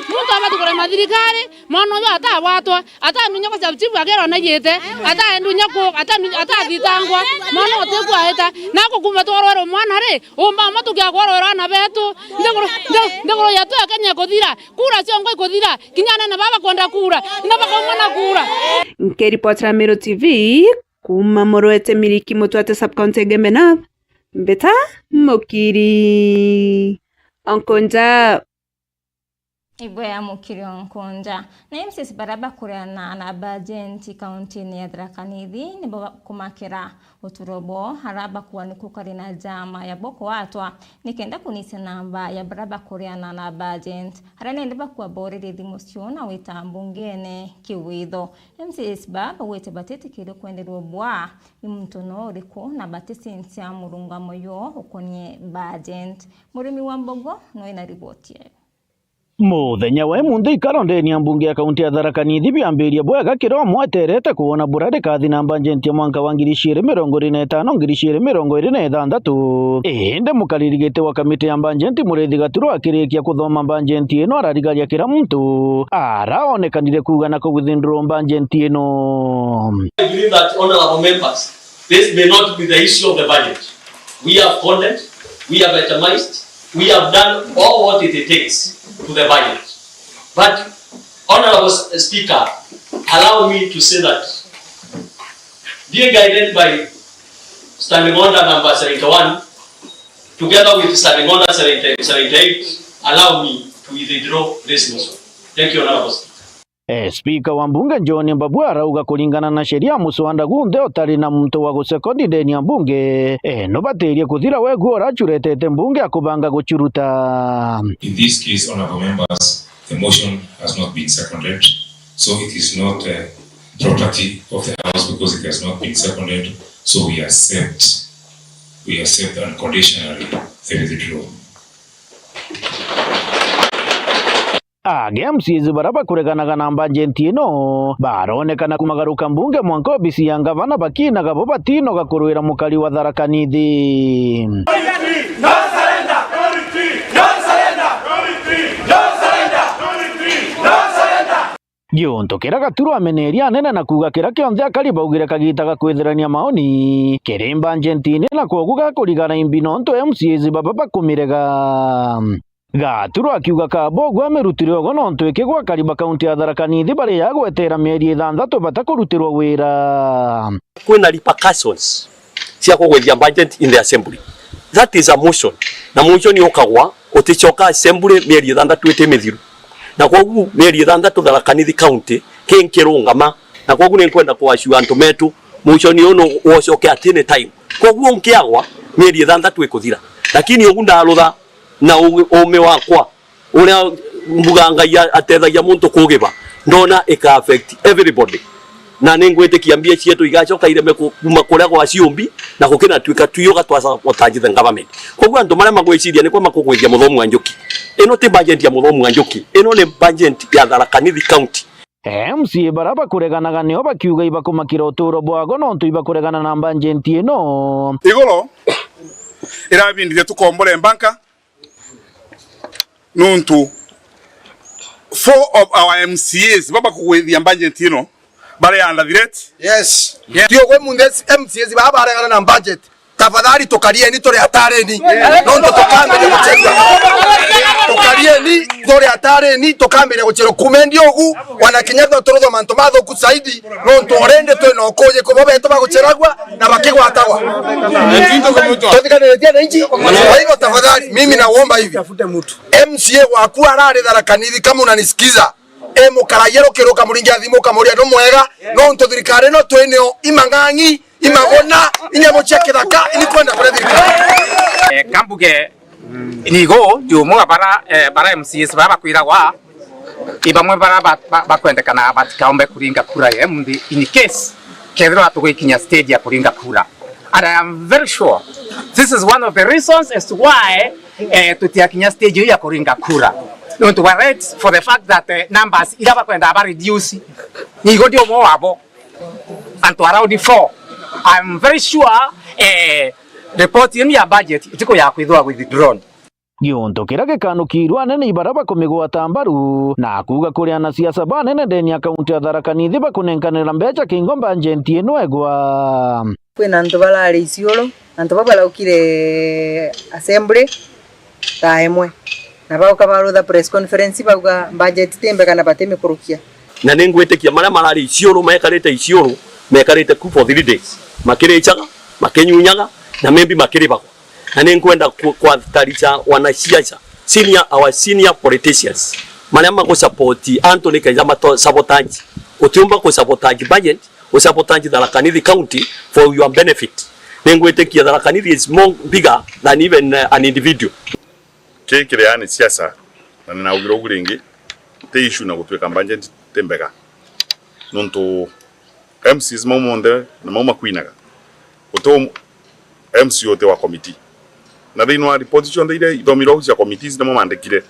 Muntu abati kurema thirikari, mwana uyu atagwatwa, atandunya kwa sub chief akerwa naiyite, atandunya ku, atandu-, atathitangwa, mwana utikwaita, na kukuma tworwerwe mwana ri, umba umwe tukiakworwerwa ana betu, nthiguru, nthi-, nthiguru yetu ya Kenya ikuthira, kura ciongo ikuthira, kinya anene baba kwenda kura, ina bakauma na kura. Nkiripotera Meru T V, kuma Murwete Miriki Mutwate sub county Igembe North, Mbita Mukiri. Onkonja. Ibwe ya Mukiri o Nkunja. Na M C As baria bakureana na bajenti kauntine ya Tharaka Nithi nibo bakumakira uturo bwao, aria bakuuga ni kukari na njama ya bo kwatwa nikenda kunisia namba ya baria bakureana na bajenti, aria nende bakuuga boorere thimu ciao na gwita mbungene kiwitho. M C As ba baugite batitikirwe kwenderwa bwa ni muntu no uriku na baticintia murungamo yo ukonie bajenti. Murimi wa Mbogo no ina riboti eyo. Muthenya wa imunthi, ikaro ndeni ya mbunge ya kaunti ya Tharaka Nithi biambiria bwega kiri umwe eterete kwona buria rikathi na bajenti ya mwanka wa ngiri ciiri mirongo iri na itano, ngiri ciiri mirongo iri na ithanthatu. Indi mukariri giti wa kamiti ya bajenti Murithi Gaturo akirikia kuthoma bajenti ino ararigaria kira muntu araonekanire kuuga na ku withdraw bajenti ino. I believe that, honorable members, this may not be the issue of the budget. We have condensed, we have itemized, we have done all what it takes to the budget. But, Honorable S-, Speaker, allow me to say that, being guided by Standing Order number seventy-one, together with Standing Order seventy, seventy-eight, allow me to withdraw this motion. Thank you, Honorable Speaker. Eh, Spika wa mbunge John Mbabu arauga kuringana na sheria ya muswanda gunthe utari na muntu wa gusekondi ndeni ya mbunge, eh, nubatirie kuthira wegu uracuretete mbunge akubanga gucuruta. In this case, honorable members, the motion has not been seconded, so it is not, uh, property of the House because it has not been seconded, so we accept, we accept unconditionally the withdrawal. Agi M C As baria bakureganaga na bajenti ino baronekana kumagaruka mbunge mwanka obisi ya ngavana bakinaga bo batinoga kurwira mukari wa Tharaka Nithi. Giuntu kiria Gaturo ameneria anene na kuuga kiria kionthe akari baugire kagiita ga kwithirania maoni kiri bajentine na kwogu gakurigara imbi nontu M C As baba bakumirega. Gaturo akiuga kaba uguo amirutire ugo nontu ikigwa akari ba kaunti ya Tharaka Nithi bari ya gwetera mieri ithanthatu batakurutirwa wira. Kwina repercussions cia kugwithia budget in the assembly. That is a motion. Na motion yukagwa, uticoka assembly mieri ithanthatu iti mithiru. Na kwogu mieri ithanthatu Tharaka Nithi County ki nkirungama. Na kwogu ni nkwenda kuassure antu metu, motion uyu no wocoke at any time. Kwogu unkiagwa, mieri ithanthatu ikuthira. Lakini ugu ndarutha na u-, uume wakwa, uria mbuga Ngai a-, atethagia muntu kugiba, ndona ika affect everybody. Na ningwitikia mbia cietu igacoka ireme ku-, kuma kuria gwa ciumbi na gukinatuika twiuga twasabotage the government. Kwogu antu maria magwiciria nikwa makugwithia Muthomi wa Njuki. Ino ti budget ya Muthomi wa Njuki. Ino ni budget ya Tharaka Nithi County. M C A baria bakureganaga nio bakiuga ibakumakira uturo bwago nontu ibakuregana na bajenti ino. Igoro irabindire tukombore mbanka nontu four of our M C As baba kugwithia budget ino bari under threat. Yes. Yes. Tio gwe munde M C As baba baregana na budget. Tafadhali tukarieni turi atareni. Nontu tukambiria gucherua. Tukarieni turi atareni, tukambiria gucherua. Kumendi ugu, wana Kenyatta turutho mantu mathuku zaidi. Nontu already twina ukuji kubo betu bagucheragwa na bakigwatagwa. Tuthiganiretie na inchi. Kwa hivyo tafadhali, mimi naomba hivi. M C A waku arari Tharaka Nithi, kama unanisikiza, e mukaragia rukiruka muringia thimu ukamuria ni mwega, nontu thirikari ino twinio imang'ang'i, imaguna, inyamu cia kithaka, ini kwenda kuria thirikari. Eh, kambuge nigo, ndi umwe wa bara, eh, bara M C As bara bakwiragwa, i bamwe bara ba-, ba-, bakwendekana batikaombe kuringa kura ya munthi in case kethirwa tugwikinya stage ya kuringa kura. And I am very sure this is one of the reasons as to why, eh, tutiakinya stage iu ya kuringa kura. Nontu we are right for the fact that, eh, numbers ira bakwenda ba reduce, nigo ndi umwe wabo. Antu around four. I am very sure, eh, report yenu ya budget itiko ya kwithwa withdrawn. Giuntu kiria gikanukirwe anene ibaria bakumigwata mbaru na kuuga kuri anasiasa banene ndeni ya kaunti ya Tharaka Nithi bakunenkanira mbeca kingo bajenti ino egwa. Kwina antu barari Isiolo, antu baba baraukire assembly thaa imwe. Na bauka barutha press conference bauga budget ti mbega na batimikurukia. Na ningwitikia maria marari Isiolo mekarite Isiolo mekarite ku for three days. Makiricaga, makinyunyaga, na maybe makiribagwa. Na ninkwenda ku-, kwatarica wanasiasa, senior, our senior politicians, Maria magusupport antu ni kenda mato sabotage. Utiumba kusabotage budget, usabotage Tharaka Nithi County for your benefit. Ningwitikia Tharaka Nithi is more bigger than even, uh, an individual. Kii kiri yani siasa, na ninaugire ugu ringi, ti issue na gutwika budget ti mbega. Nontu M Cs mau monthe na mau makwinaga, guti M C uti wa committee. Na thiini wa report cionthe iria ithomirwe au cia committees nimo mandikire.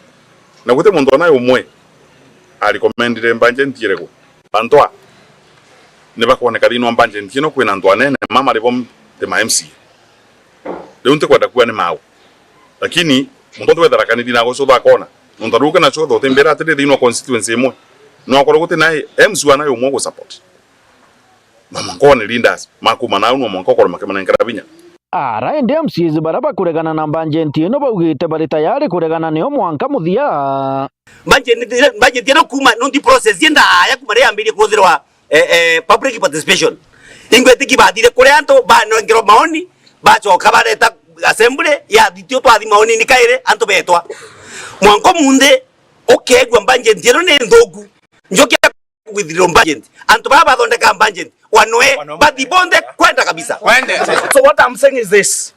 Na guti muntu ona umwe a recommendire budget iriku. Antu a ni bakwoneka thiini wa budget ino kwina antu anene ma mari bo ti ma M C A. Riu ntikwenda kuuga ni mau. Lakini muntu onthe wethara kanithine agocutha akona. Nontu riu kena cutha utimbira atiri thiini wa constituency imwe. No akorwo guti nae M C A nae umwe ugu support. No mwanka one leaders ma kuuma nau, no mwanka ukorwe makimanenkera binya. Ara indi M C As baria bakuregana na mbanjenti ino baugite bari tayari kuregana nio mwanka muthia. Mbanjenti, mbanjenti ino kuuma nontu process ii ndaaya kuuma riria yambirie kuthirwa, eh, eh, public participation. Ingwitikia bathire kuri antu, banenkerwa maoni, bacoka bareta assembly, yathitio twathi maonini kairi, antu betwa. Mwanka umunthi, ukeegua mbanjenti ino ni nthuku. Njukia withdraw budget. Antu baria bathondeka budget, wanwe, bathi bonthe kwenda kabisa. So what I'm saying is this.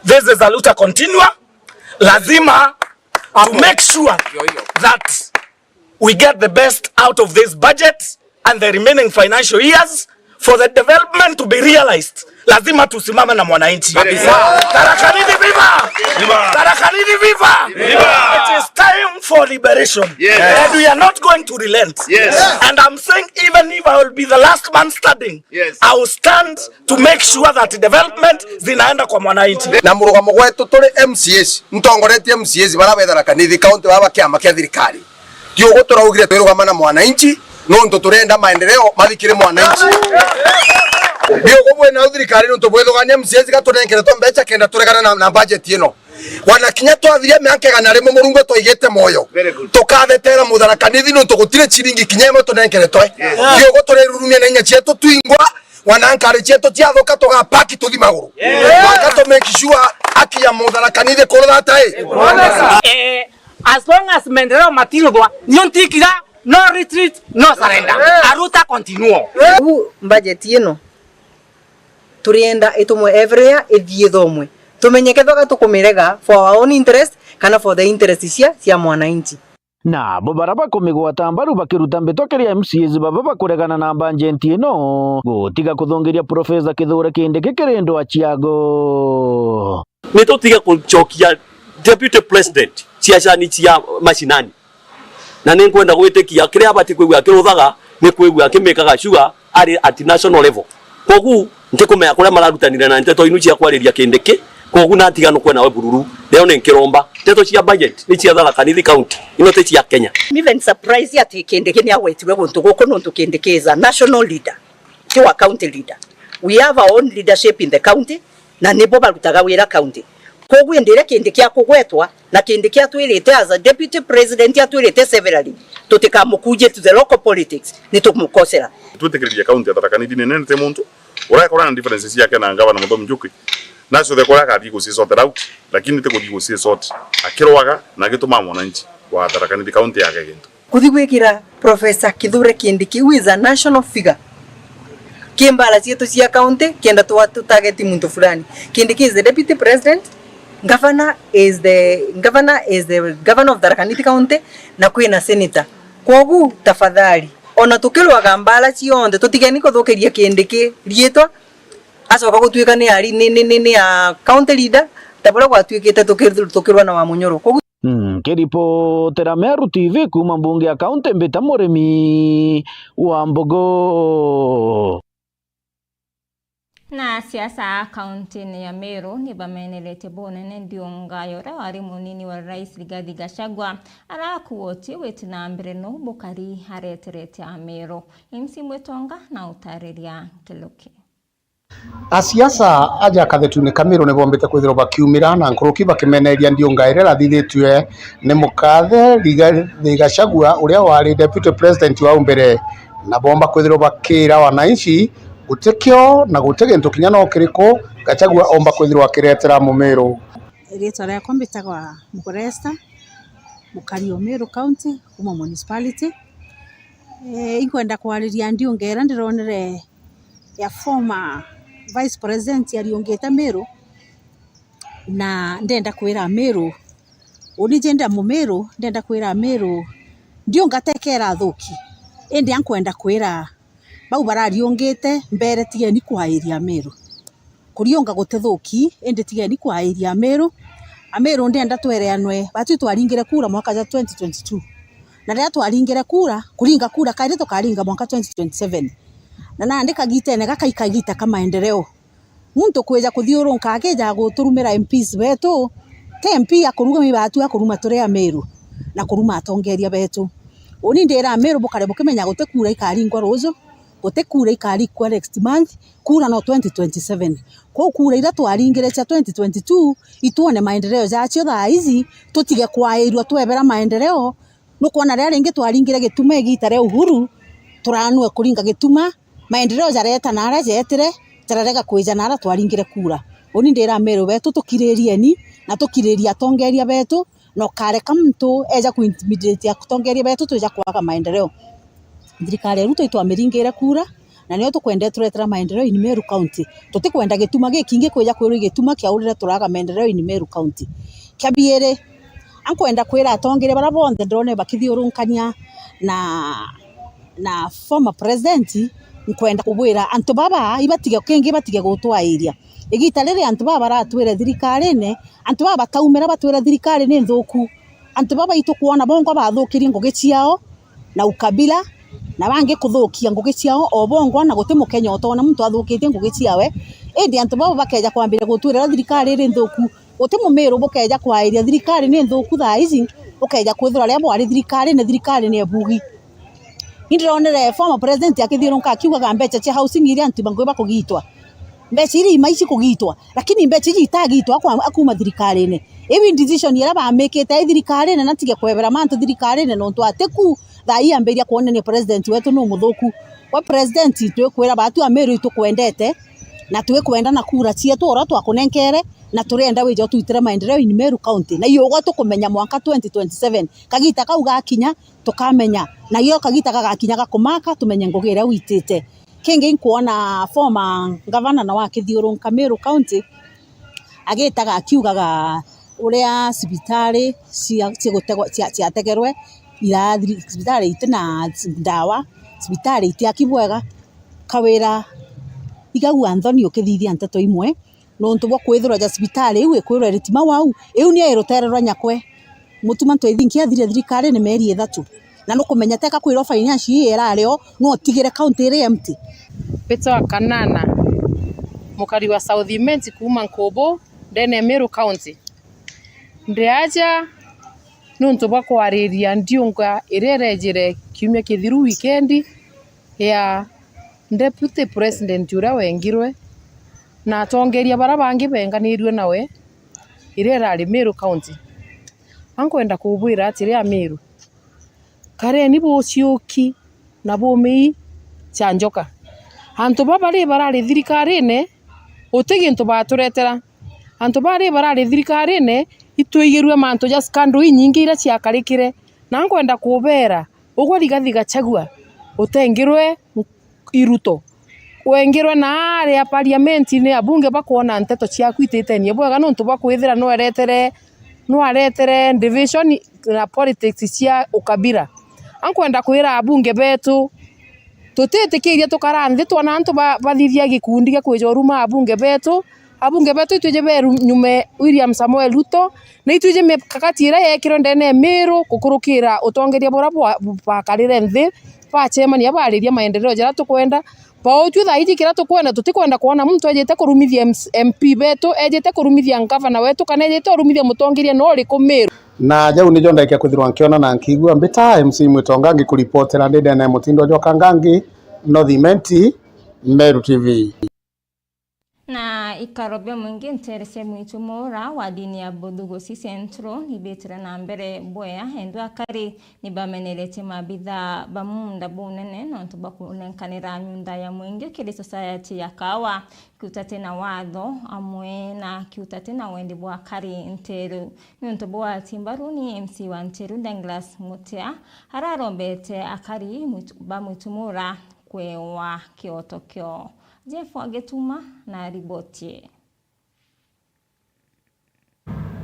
This is a luta continua. Lazima to make sure that we get the best out of this budget and the remaining financial years for the development to be realized. Lazima tusimame na mwananchi. Kabisa. Tharaka Nithi viva! Viva! Tharaka Nithi viva! Viva! It is time for liberation. Yes. And we are not going to relent. Yes. And I'm saying, even if I will be the last man standing, yes, I will stand to make sure that development zinaenda kwa mwananchi. Na murugamo gwetu turi M C As, ntongoretie M C As baria be Tharaka Nithi County baba kiama kia thirikari. Ti ugu turaugire twirugama na mwananchi, nontu turenda maendeleo mathi kiri mwananchi. Ti ugu bwina thirikari nontu bwithugania M C As gatunenkere twa mbeca kenda turegana na, na budget ino. Wana kinya twathiria miaka igana rimwe Murungu twaigite moyo. Very good. Tukathetera Mutharaka Nithi nontu gutiri ciringi kinya imwe tunenkeretwe. Yes. Ti ugu turirurumia na inya cietu twingwa, wana nkari cietu ciathuka tugapaki tuthi maguru. Yes. Mwanka tu make sure aki ya Mutharaka Nithi kurutha ata i? Eh, As long as maendeleo matiruthwa, nio ntikira, no retreat, no surrender. Aruta continuo. Riu budget ino turienda itumwe everywhere, ithii ithomwe. Tumenye kethwa tukumirega for our own interest kana for the interest cia, cia mwananchi. Nabo baria bakumigwata mbaru bakiruta mbito kiri M C As baba bakuregana na mbanjenti ino gutiga kuthungiria Professor Kithure Kindiki kiri ndwa ciago. Ni tutige kucokia Deputy President ciacani cia macinani. Na ni nkwenda gwitikia kiria abati kwigua akiruthaga ni kwigua akimikaga sure ari at national level. Kogu ntikumenya kuria mararutanire na nteto inu cia kwariria Kindiki. Kogu natiganukwe nawe bururu. Leo ni nkiromba. Nteto cia budget ni cia Tharaka Nithi County. Ino ti cia Kenya. I'm even surprised ati Kindiki ni agwetirwe guntu guku nontu Kindiki is a national leader. Ti wa county leader. We have our own leadership in the county. Na nibo barutaga wira county. Koguo indi iria Kindiki akugwetwa, na Kindiki atwirite as a deputy president, atwirite severally, tutikamukujie to the local politics, ni tumukosera. Twitikiririe county ya Tharaka Nithi ni nene ti muntu. Urakora na differences ciake na ngavana Muthomi Njuki. Nacio the kuria akathii guci sort out, lakini ti kuthii guci sort. Akirwaga na agituma mwananchi wa Tharaka Nithi county yake gintu. Kuthi gwikira Professor Kithure Kindiki, who is a national figure, ki mbara cietu cia county, kenda twa-, tutarget muntu fulani. Kindiki is the deputy president, governor is the, governor is the governor of Tharaka Nithi County, na kwina senator. Kwogu, tafadhali, ona tukirwaga mbara cionthe, tutigeni kuthukiria Kindiki riitwa, acoka gutuika ni ari-, ni, ni, ni, ni a county leader, ta buria gwatuikite tuki-, tukirwa na Wamunyoro. Kwogu, Nkiripotera Meru T V kuuma mbunge ya kaunti, mbita Murimi wa Mbogo. Na asiasa a kaunti-ini ya Meru ni bameneretie bunene Ndiunga ya uria wari munini wa rais Rigathi Gachagua, arakuutie gwiti na mbere no bukari areterete Ameru. Imsi Mwitonga na utariria nkiluki. Asiasa aja kathetune ka Meru ni bombite kwithirwa bakiumira na nkuruki bakimeneria Ndiunga iria irathithitue ni mukathe Rigathi Gachagua, uria wari deputy president wa au mbere, na bomba kwithirwa bakira wananchi gutikio na guti gintu kinya no kiriku Gachagua omba kwithirwa akiretera Mumiru. Riitwa riakwa mbitagwa Muguresta. mukari o Meru County, kuma municipality. Eh, inkwenda kwariria ndiungera ndironere ya former Vice President ariungite Meru, na ndenda kwira Meru, uni jenda Mumeru, ndenda kwira Meru, ndiungatekera athuki, indi ankwenda kwira bau barariungite mbere, tigeni kwairia Meru. Kuriunga gutithuki, indi tigeni kwairia Ameru. Ameru ndienda twereanwe, batwi twaringire kura mwaka ja twenty twenty-two. Na riria twaringire kura, kuringa kura kairi tukaringa mwaka twenty twenty-seven. Na nandi kagitene gaka i kagita ka maendeleo. Muntu kwija kuthiurunka akija guturumira M Ps betu, ti M P akuruma, mi batu akuruma turi Ameru, na kuruma atongeria betu. Uni ndira Ameru bukare bukimenya guti kura ikaringwa ruju, guti kura ikarikwa next month, kura no twenty twenty-seven. Kwou kura iria twaringire cia twenty twenty-two, itwone maendeleo jacio thaa ici, tutige kwairua twebera maendeleo. Nukwona riria ringi twaringire Gituma igita ria Uhuru, turanue kuringa Gituma, maendeleo jareta na aria jetire, jararega kwija na aria twaringire kura. Uni ndira Ameru betu, tukiririeni na tukiririe atongeria betu, na ukareka muntu eja kuintimidate atongeria betu twija kwaga maendeleo. Thirikari ya Ruto itwamiringire kura, na nio tukwenda ituretera maendeleo in Meru County. Tutikwenda Gituma gikingi kwija kwirwa i Gituma kia urire turaga maendeleo in Meru County. Kia biiri, ankwenda kwira atongeria baria bonthe ndone bakithiurunkania na, na former president, nkwenda kubwira antu baba ibatige, kingi batige gutwairia. Igita riri antu baba baratwire thirikarine, antu baba bataumira batwira thirikari ni nthuku. Antu baba itukwona bongwa bathukirie ngugi ciao na ukabila, na bangi kuthukia ngugi ciao o bongwa, na guti Mukenya utona muntu athukitie ngugi ciawe. Indi antu baba bakeja kwambiria gutwirira thirikari iri nthuku, guti Mumiru bukeja kwairia thirikari ni nthuku thaa ici, ukeja kwithirwa riria bwari thirikarine, thirikari ni ebugi. Ni ndironere former president akithiurunka akiugaga mbeca cia housing iria antu bangi bakugitwa. Mbeca iria imaici kugitwa, lakini mbeca iji itagitwa akwa-, akuma thirikarine. Iu decision iria bamikite i thirikarine, na tige kwebera mantu thirikarine, nontu atiku thaa ii ambiria kwonania president wetu ni umuthuku. We president, twikwira batu Ameru itukwendete, na twikwenda na kura cietu uria twakunenkere, na turienda wije utwitire maendeleo in Meru County. Na iyo ugwe tukumenya mwanka twenty twenty-seven. Kagita kau gakinya, tukamenya. Na iyo kagita gagakinya gakumaka, tumenye ngugi iria witite. Kingi nkwona former governor nawe akithiurunka Meru County, agitaga akiugaga uria cibitari cia-, cigutegwa-, cia-, ciategerwe irathiri-, cibitari itina ndawa, cibitari itiaki bwega. Kawira, igagua nthoni ukithithia nteto imwe, nontu bwa kwithirwa ja cibitari iu ikwirwa iri Timau au, iu nio iri rutere rwa nyakwe. Mutuma ntwithingki athire thirikarine mieri ithatu, na nukumenya teka kwirwa finance ii irari o, no utigire county iri empty. Mbitwa Kanana, mukari wa South Imenti kuuma Nkubu, ndene ya Meru County. Ndi aja nontu bwa kwariria ndiunga iria irejire kiumia kithiru, wikendi, ya Deputy President uria wengirwe na atongeria baria bangi benganirue nawe iria irari Meru County. Ankwenda kubwira atiri, Ameru, kareni buciuki na bumii cia njoka. Antu baba ri barari thirikarine, uti gintu baturetera. Antu bari barari thirikarine, itwigirue mantu ja scandal inyingi iria ciakarikire. Na nkwenda kubera, ugwe Rigathi Gachagua, utengirwe i Ruto. Wengirwe na aria parliament-ini, abunge bakwona nteto ciaku ititenie bwega nontu bwa kwithira nwaretere, nwaretere division na politics cia ukabira. Ankwenda kwira abunge betu, tutitikiria tukara nthi twona antu ba-, bathithia gikundi gia kwija uruma abunge betu. Abunge betu itwiji beru nyume William Samoei Ruto, na itwiji mikakati iria yekirwe ndene ya Meru gukurukira utongeria buria bwa-, bakarire nthi, bacemania, bariria maendeleo jaria tukwenda. Bautwi thaa iji kiria tukwenda, tutikwenda kwona muntu ejite kurumithia M C, M P betu, ejite kurumithia ngavana wetu, kana ejite urumithia mutongeria no uriku Meru. Na jau nijo ndaikia kwithirwa nkiona na nkiigua. Mbita M C Mwitonga ngikuripotera ndi ndene ya mutindo jwa Kangangi, North Imenti, Meru T V. Na ikaro bia mwingi nteere cia Mwitumura wa dini ya Buthuguci Central nibitire na mbere bwea, endo akari nibameneretie maabithaa ba muunda bunene nontu bwa kunenkanira miunda ya mwingi kiri society ya Kawa, kiutate na watho, amwe na kiutate na wendi bwa akari nteere iu. Niuntu bwa atimbaru ni M C wa nteere iu Douglas Mutia ararombete akari mwitu-, ba Mwitumura kwewa kioto kiao. Jeff Agituma na riboti ii.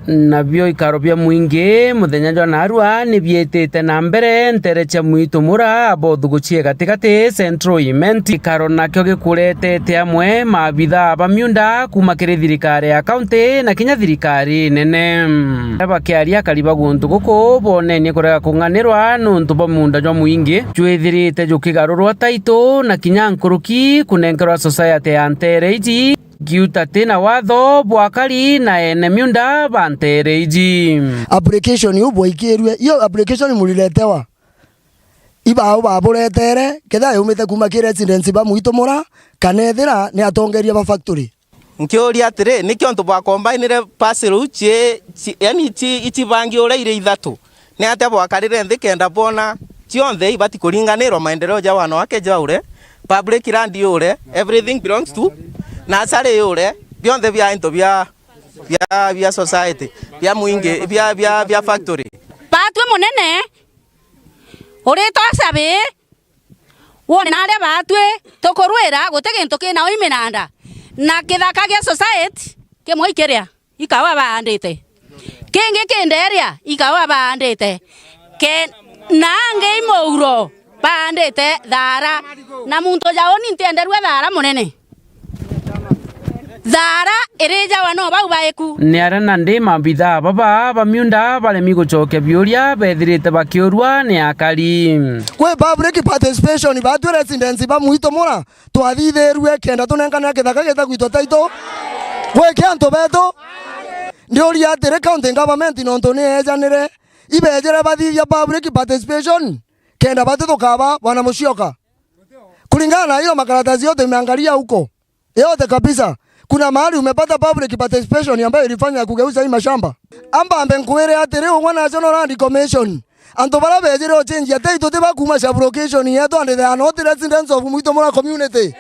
Nabio ikaro bia mwingi muthenya jwa naarua nibiitite na mbere nteere cia Mwitumura, Buthuguci gatigati, Central Imenti. Ikaro nakio gikuretete amwe maabithaa ba miunda kuuma kiri thirikari ya kaunti na kinya thirikari nene. Bakiaria akari ba guntu guku bonenie kurega kung'anirwa nuntu bwa muunda jwa mwingi jwithirite jukigarurwa title na kinya nkuruki kunenkerwa society ya nteere iji, kiutate na watho bwa akari na ene miunda ba nteere iji. Application iu bwaikirue, iyo application muliretewa, ibau baburetere, kethira yumite kuuma ki residents ba Mwitumura, kana ethira ni atongeria ba factory. Nkiuria atiri, niki untu bwa combinire parcel iu ci, ci, yani ci, icibangi uria iri ithatu? Ni atia bwakarire nthi kenda bwona cionthe ibati kuringanirwa, maendeleo ja wanawake jaure, public land iure, everything belongs to, nursery iure, bionthe bia into bia, bia, bia society, bia mwingi, bia, bia, bia factory? Batwi munene, uritwa cabi, wone naria batwi, tukurwira guti gintu kina ui minanda, na kithaka gia society kimwe ikiria. Ikawa baandite. Kingi kinderia, ikawa baandite. Ke-, na angi i muuro baandite thaara. Na muntu ja uni ntienderua thaara munene. Thaara irijawa no bau baiku. Ni aria nandi maabithaa baba ba miunda baremi gucokia biuria bethirite bakiurua ni akari. Kwi public participation batwi residents ba Mwitumura twathithirue kenda tunenkanira kithaka gita gwitwa title gwiki antu betu. Ndiuria atiri, county government nontu ni eejanire, ibejire bathithia public participation kenda bati tukaba Bwana Musyoka? Kuringana na hiyo makaratasi yote imeangalia huko yote kabisa, kuna mahali umepata public participation ambayo ilifanywa ya kugeuza hii mashamba? Amba ambe nkwire atiri, ugwe National Land Commission, antu baria bejire ucenjia title ti ba kuuma sub location yetu and they are not residents of Mwitumura community.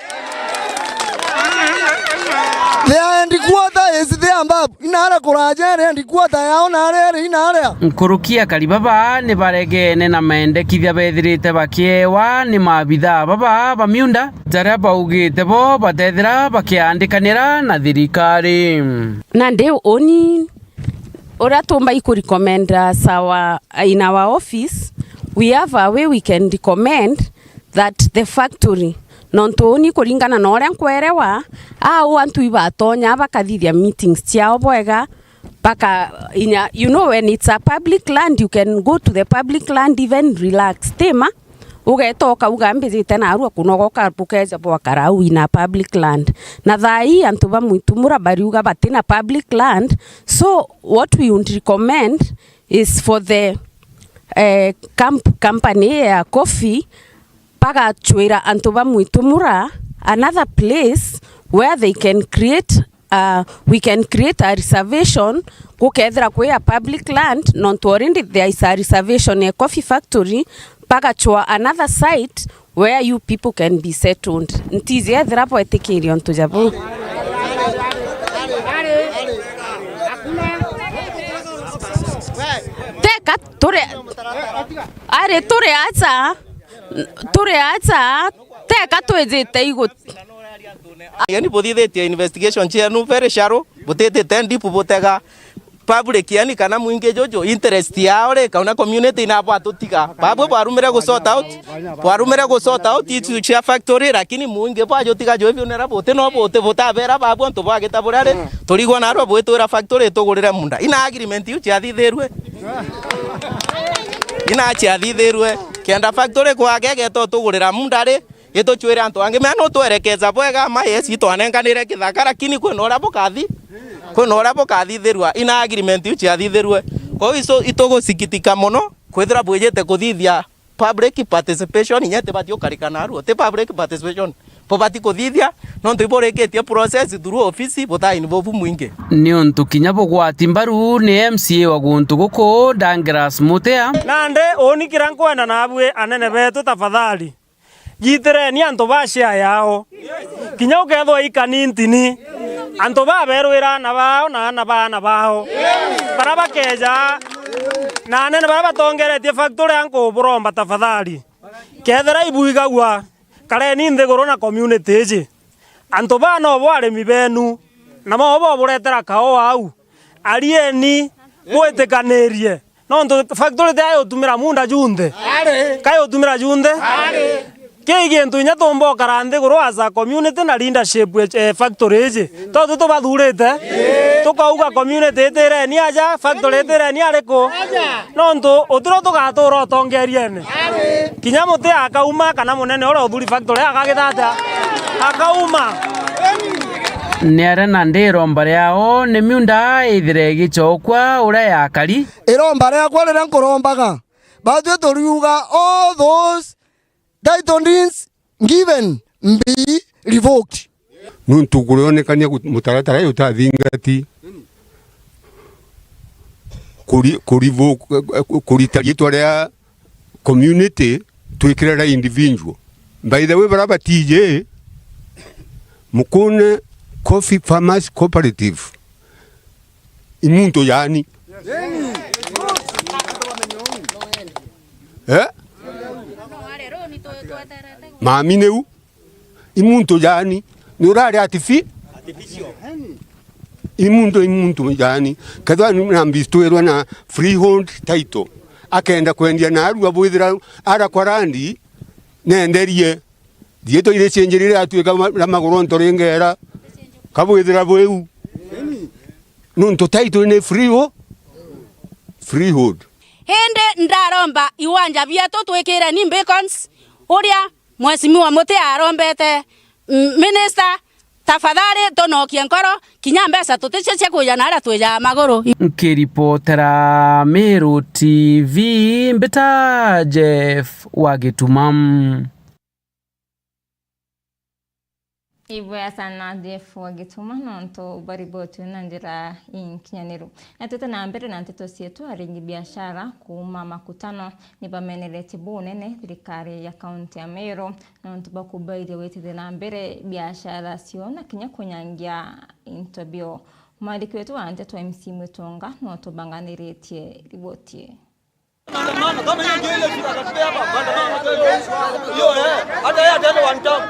Their headquarter is there above. Inaria kuraja iri headquarter yao naria iri inaria. Nkuruki akari baba ni baregene na mendekithia bethirite bakiewa ni maabithaa baba ba miunda, jaria baugite bo batethira bakiandikanira na thirikari. Nandi uni uria tumbai ku recommend as our, in our office, we have a way we can recommend that the factory, nontu uni kuringana na uria nkwerewa, au antu ibatonya bakathithia meetings ciao bwega, baka inya, you know, when it's a public land, you can go to the public land even relax, tima? Ugeeta ukauga, "Mbijite narua kunogoka," bukeja bwakara au in a public land. Na thaa ii antu ba Mwitumura bariuga batina public land. So what we would recommend is for the, eh, camp-, company ya coffee bagacwira antu ba Mwitumura another place where they can create, uh, we can create a reservation, gukethira kwi a public land, nontu already there is a reservation ya coffee factory, bagacwa another site where you people can be settled. Ntiji ethira bwetikiria untu ja buu. Teka turi, ari turi aja, turi aja, teka twijite igu- Yani buthithitie investigation cienu very shallow, butitite deep butega public, yani kana mwingi juju interest yao ri, kauna community inabo atutiga. Babwe bwarumire gu sort out, bwarumire gu sort out issue cia factory, lakini mwingi bwajutiga juu biunera buti no buti butabera babu antu bwagita buria ri, turigwa narua bwitwira factory tugurire munda. Ina agreement iu ciathithirue. Ina ciathithirue. Kenda factory kwage geto tugurira munda ri, itucwire antu angi. Mea nutwerekeza bwega, ma yes, itwanenganire kithaka, lakini kwina uria bukathi, kwina uria bukathithirua. Ina agreement iu ciathithirue. Kwou isu-, itugusikitika mono kwithira bwijite kuthithia public participation, inya itibati ukarika narua. Ti public participation. bubati kuthithia, nontu iburikitie process through ofisi, butaa involve mwingi. Niuntu kinya bugwati mbaru ni M C A wa guntu guku, Douglas Mutea. Nandi uni kiria nkwenda naabui anene betu, tafadhali, jitireni antu ba share yao. Kinya ukethwa i kanintini, antu baberwira aana bao na aana ba aana bao, baria bakeja, na anene baria batongeretie factory, ankuburomba tafadhali, kethira ibuigagua, kareni nthiguru na community iji. Antu baa nobo arimi benu, na nobo boburetera kaua au. Arieni, bwitikanirie. Nontu factory ti ya gutumira muunda junthe. Ari. Ka ya gutumira junthe? Ari. Kii gintu inya tuumba ukara nthiguru as a community na leadership, eh, factory iji. To tu tubathurite? Tukauga community itireni aja, factory itireni ariku? Nontu utiro tugatuura utongeriene. Kinya muti akauma kana munene uria uthuri factory akagithata, akauma. Ni aria nandi iromba riao ni miunda ithire igicokwa uria yakari. Iromba riakwa riria nkurombaga, batwi turiuga all those title deeds given be revoked. Nuntu kurionekania gut-, mutaratara uyu utathingati kuri-, kurivo-, kurita riitwa ria community twikire ria individual. By the way, baria batiji, Mukune Coffee Farmers Cooperative, i muntu yaani. Eh? Mami niu. I muntu yaani. Ni urari artifi-, i muntu, i muntu yaani. Kethwa ni na mbistwirwe na freehold title, akenda kwendia naarua, bwithira ara kwa randi, nenderie. Riitwa iri cienjeri riatuika ma-, ria maguru nto ringera, kabwithira bwiu. Nuntu title ni free ho-, freehold. Indi ndaromba iwanja bietu twikire ni beacons, uria Mheshimiwa Muti arombete, mm, minister, tafadhali tunokie nkoro, kinya mbeca tuticio cia kwija na aria twija maguru. Nkiripotera Meru T V, mbita Jeff wa Gituma. Ibwega sana Jeff wa Gituma nontu bwa riboti na njira inkinyaniru. Na twite na mbere na nteto cietu, aringi biashara kuuma Makutano ni bameneretie bunene thirikari ya kaunti ya Meru nontu bwa kubairia gwitithia na mbere biashara cio na kinya kunyangia into bio. Mwandiki wetu wa nteto M C Mwitonga no tubanganiritie riboti ii. Maandamano, kama hiyo ndio ile vita katika hapa, maandamano ndio ile. Hiyo, eh, hata yeye ataenda one term.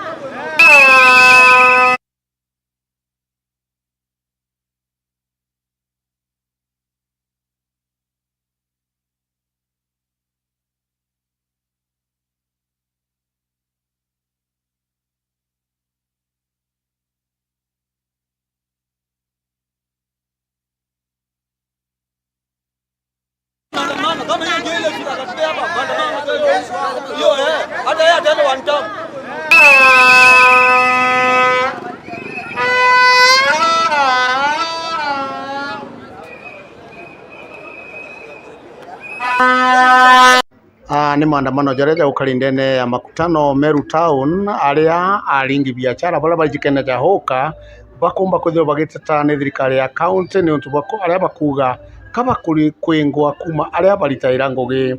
Maandamano, kama hiyo ndio ile vita katika hapa, maandamano ndio ile. Hiyo, eh, hata yeye ataenda one term. Aa, ni maandamano jaria jaukari ndene ya Makutano, Meru Town, aria aringi biashara baria bari jikene ja hoka bakumba kwithirwa bagiteta ni thirikari ya kaunti niuntu bwa ku-, aria bakuuga ka bakuri kwingwa kuuma aria baritaira ngugi.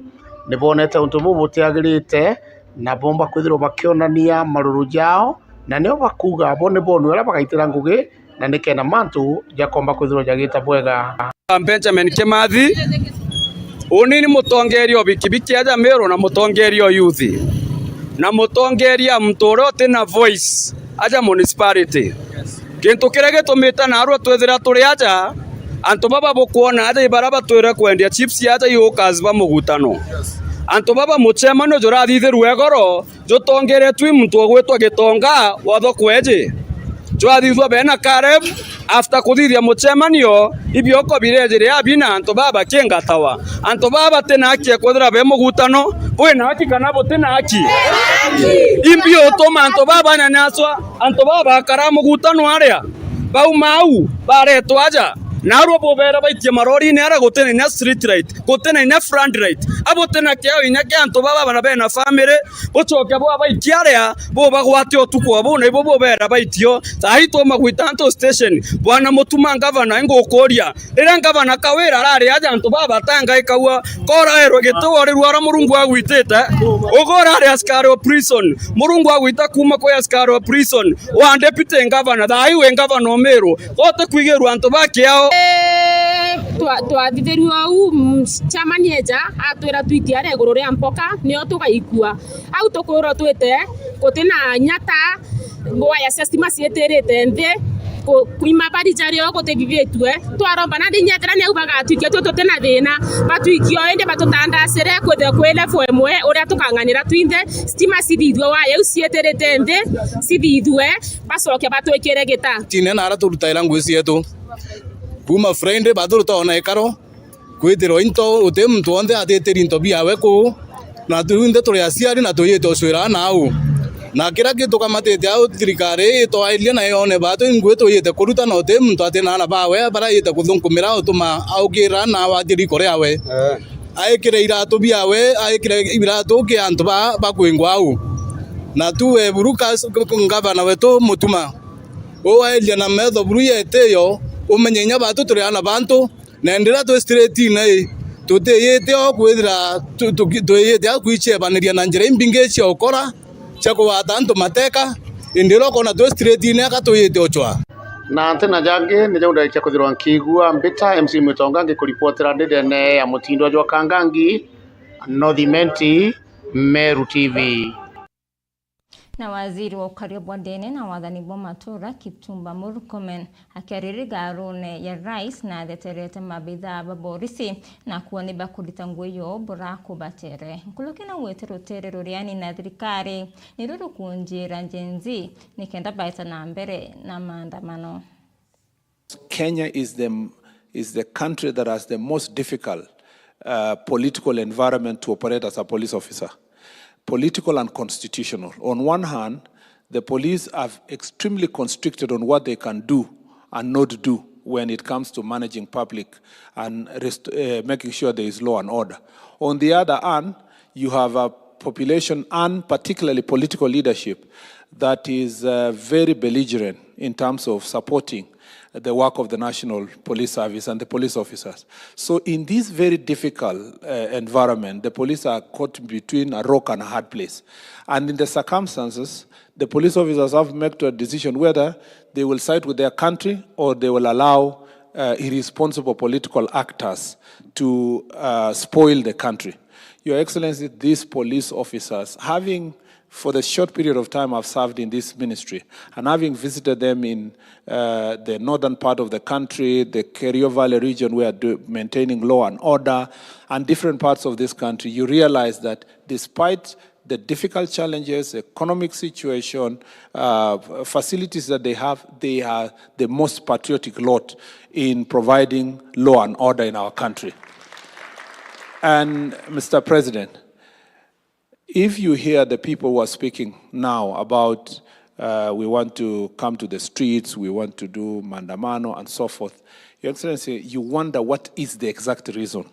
Ni bonete untu buu butiagirite na bomba kwithirwa bakionania maruru jao, na nio bakuuga bo ni bonwi aria bagaitira ngugi na nikenda mantu jakomba kwithirwa jagita bwega. Benjamin Kimathi, uni ni mutongeria o bikibiki aja Meru na mutongeria o youth, na mutongeria muntu uria uti na voice aja municipality. Gintu kiria gitumite naarua twithira turi aja, antu baba bukwona aja i baria batwire kwendia chips aja i hawkers ba Mugutano. Antu baba mucemanio jurathithirue igoro, jutongeretue i muntu ugwitwa Gitonga wa thoko iji. Jwathithua bena Caleb, after kuthithia mucemanio, ibioko birejire abina antu baba bakingatawa. Antu baba bati na haki ya kwithira be Mugutano, bwi na haki kana buti na haki? Imbi utuma antu baba banyanyaswa, antu baba bakara Mugutano aria, bauma au, baretwa aja. Narua bubera baitie marorine aria gutina inya street light, gutina inya front light. A butina kiao inya kia antu baba bana bena family, bucoke bwabaikia aria, bubagwate utuku o buu, na ibo bubera baitio. Thaai tuma gwita antu station. Bwana Mutuma, ngavana, ingukuria, riria ngavana Kawira arari aja antu baba batangaikagua, koraerwe giti worirua aria Murungu agwitite, uga urari askari o prison, Murungu agwita kuma kwi askari o prison, wa deputy ngavana, thaai wi ngavana o Meru, gote kwigirua antu ba kiao. Twa- twathithirue uu, mm, chairman eja atwira twitie aria iguru ria mpoka, nio tugaikua. Au tukwirwa twite, gutina nyata, waya cia stima ciitirite nthi, ku- kuima bari jario gutithithitue. Twaromba nandi nyethira ni au bagatwikia twe tutina thina, batwikie o indi batutandacire kwithwe kwi level imwe uria tukang'anira twinthe, stima cithithue, waya iu ciitirite nthi, cithithue, bacoke batwikire gita. Tine na aria turutaira ngui cietu. Kuuma Friday, baturuta ona ikaro, kwithirwa into, uti muntu wonthe atitiri into biawe kuu, na twinthe turi aciari na tuyite ucwira aana au. Na kiria gitukamatite au, thirikari itwairie na yone batu ingui tuyite kuruta, na uti muntu atina aana bawe baria yite kuthunkumira utuma aukira na wathiri kuri awe. Aikire iratu biawe, aikire iratu ki antu ba, bakwingwa au. Na tu we buru kas-, ngavana wetu Mutuma, uwairia na metho buru yetiyo, umenye inya batu turi aana bantu, na ndiria twi streetine ii, tutiyite o kwithira tu- tuki- twiyite a kwichebaniria na njira imbingi cia ukora, cia kugwata antu mateka, indi uria ukona twi streetine aka tuyite uchwa. Na ntina jangi, ni jau ndarikia kwithirwa nkiigua mbita M C Mwitonga ngikuripotera ndi ndene ya mutindo jwa Kangangi, North Imenti, Meru T V. Na waziri wa ukaria bwa ndene na wathani bwa matura, Kipchumba Murkomen, akiariria igaarune ya rais, na atheterete mabithaa ba borisi na kuuga ni bakurita ngugi yoo bura kubatere. Nkuruki na gwite rutere ruriani na thirikari niru rukunjira Gen Z nikenda baeta na mbere na maandamano. Kenya is the, is the country that has the most difficult, uh, political environment to operate as a police officer. Political and constitutional. On one hand, the police are extremely constricted on what they can do and not do when it comes to managing public and rest-, uh, making sure there is law and order. On the other hand, you have a population and particularly political leadership that is, uh, very belligerent in terms of supporting the work of the National Police Service and the police officers. So in this very difficult, uh, environment, the police are caught between a rock and a hard place. And in the circumstances, the police officers have to make a decision whether they will side with their country or they will allow, uh, irresponsible political actors to, uh, spoil the country. Your Excellency, these police officers, having, for the short period of time I've served in this ministry, and having visited them in, uh, the northern part of the country, the Kerio Valley region, where do, maintaining law and order, and different parts of this country, you realize that despite the difficult challenges, economic situation, uh, facilities that they have, they are the most patriotic lot in providing law and order in our country. And, Mister President, if you hear the people who are speaking now about, uh, "We want to come to the streets, we want to do maandamano," and so forth, Your Excellency, you wonder what is the exact reason.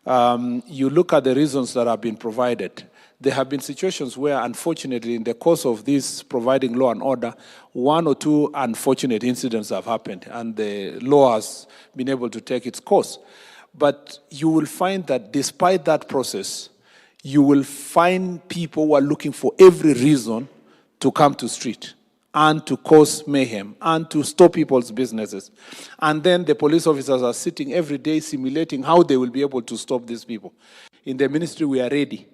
Um, you look at the reasons that have been provided. There have been situations where, unfortunately, in the course of this providing law and order, one or two unfortunate incidents have happened, and the law has been able to take its course. But you will find that despite that process, you will find people who are looking for every reason to come to street and to cause mayhem and to stop people's businesses. And then the police officers are sitting every day simulating how they will be able to stop these people. In the ministry, we are ready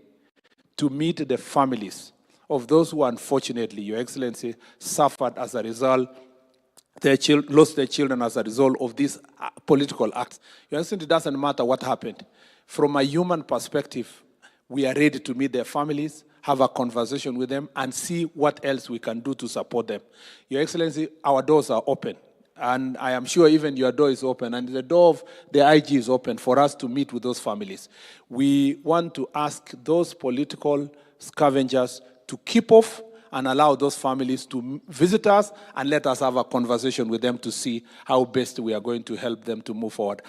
to meet the families of those who, unfortunately, Your Excellency, suffered as a result, their chil-, lost their children as a result of these, uh, political acts. Your Excellency, it doesn't matter what happened. From a human perspective, we are ready to meet their families, have a conversation with them, and see what else we can do to support them. Your Excellency, our doors are open. And I am sure even your door is open, and the door of the I G is open for us to meet with those families. We want to ask those political scavengers to keep off and allow those families to m- visit us and let us have a conversation with them to see how best we are going to help them to move forward.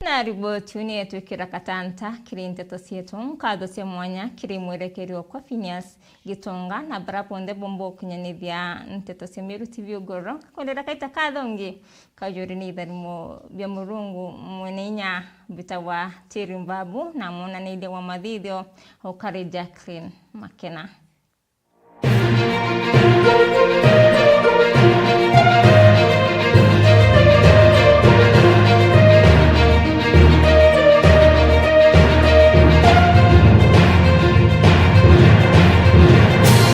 Na riboti iu ni yetwikira katanta kiri nteto cietu. Nkatho cia mwanya kiri mwerekeri okwa Phineas Gitonga na bara bonthe bomba ukinyanithia nteto cia Meru T V ugoro. Ngakwendera kaita kathongi kajuri ni itharimo bia Murungu mwene inya bitagwa Tiri Mbabu na mwonaniria wa mathithio ukari Jacqueline Makena.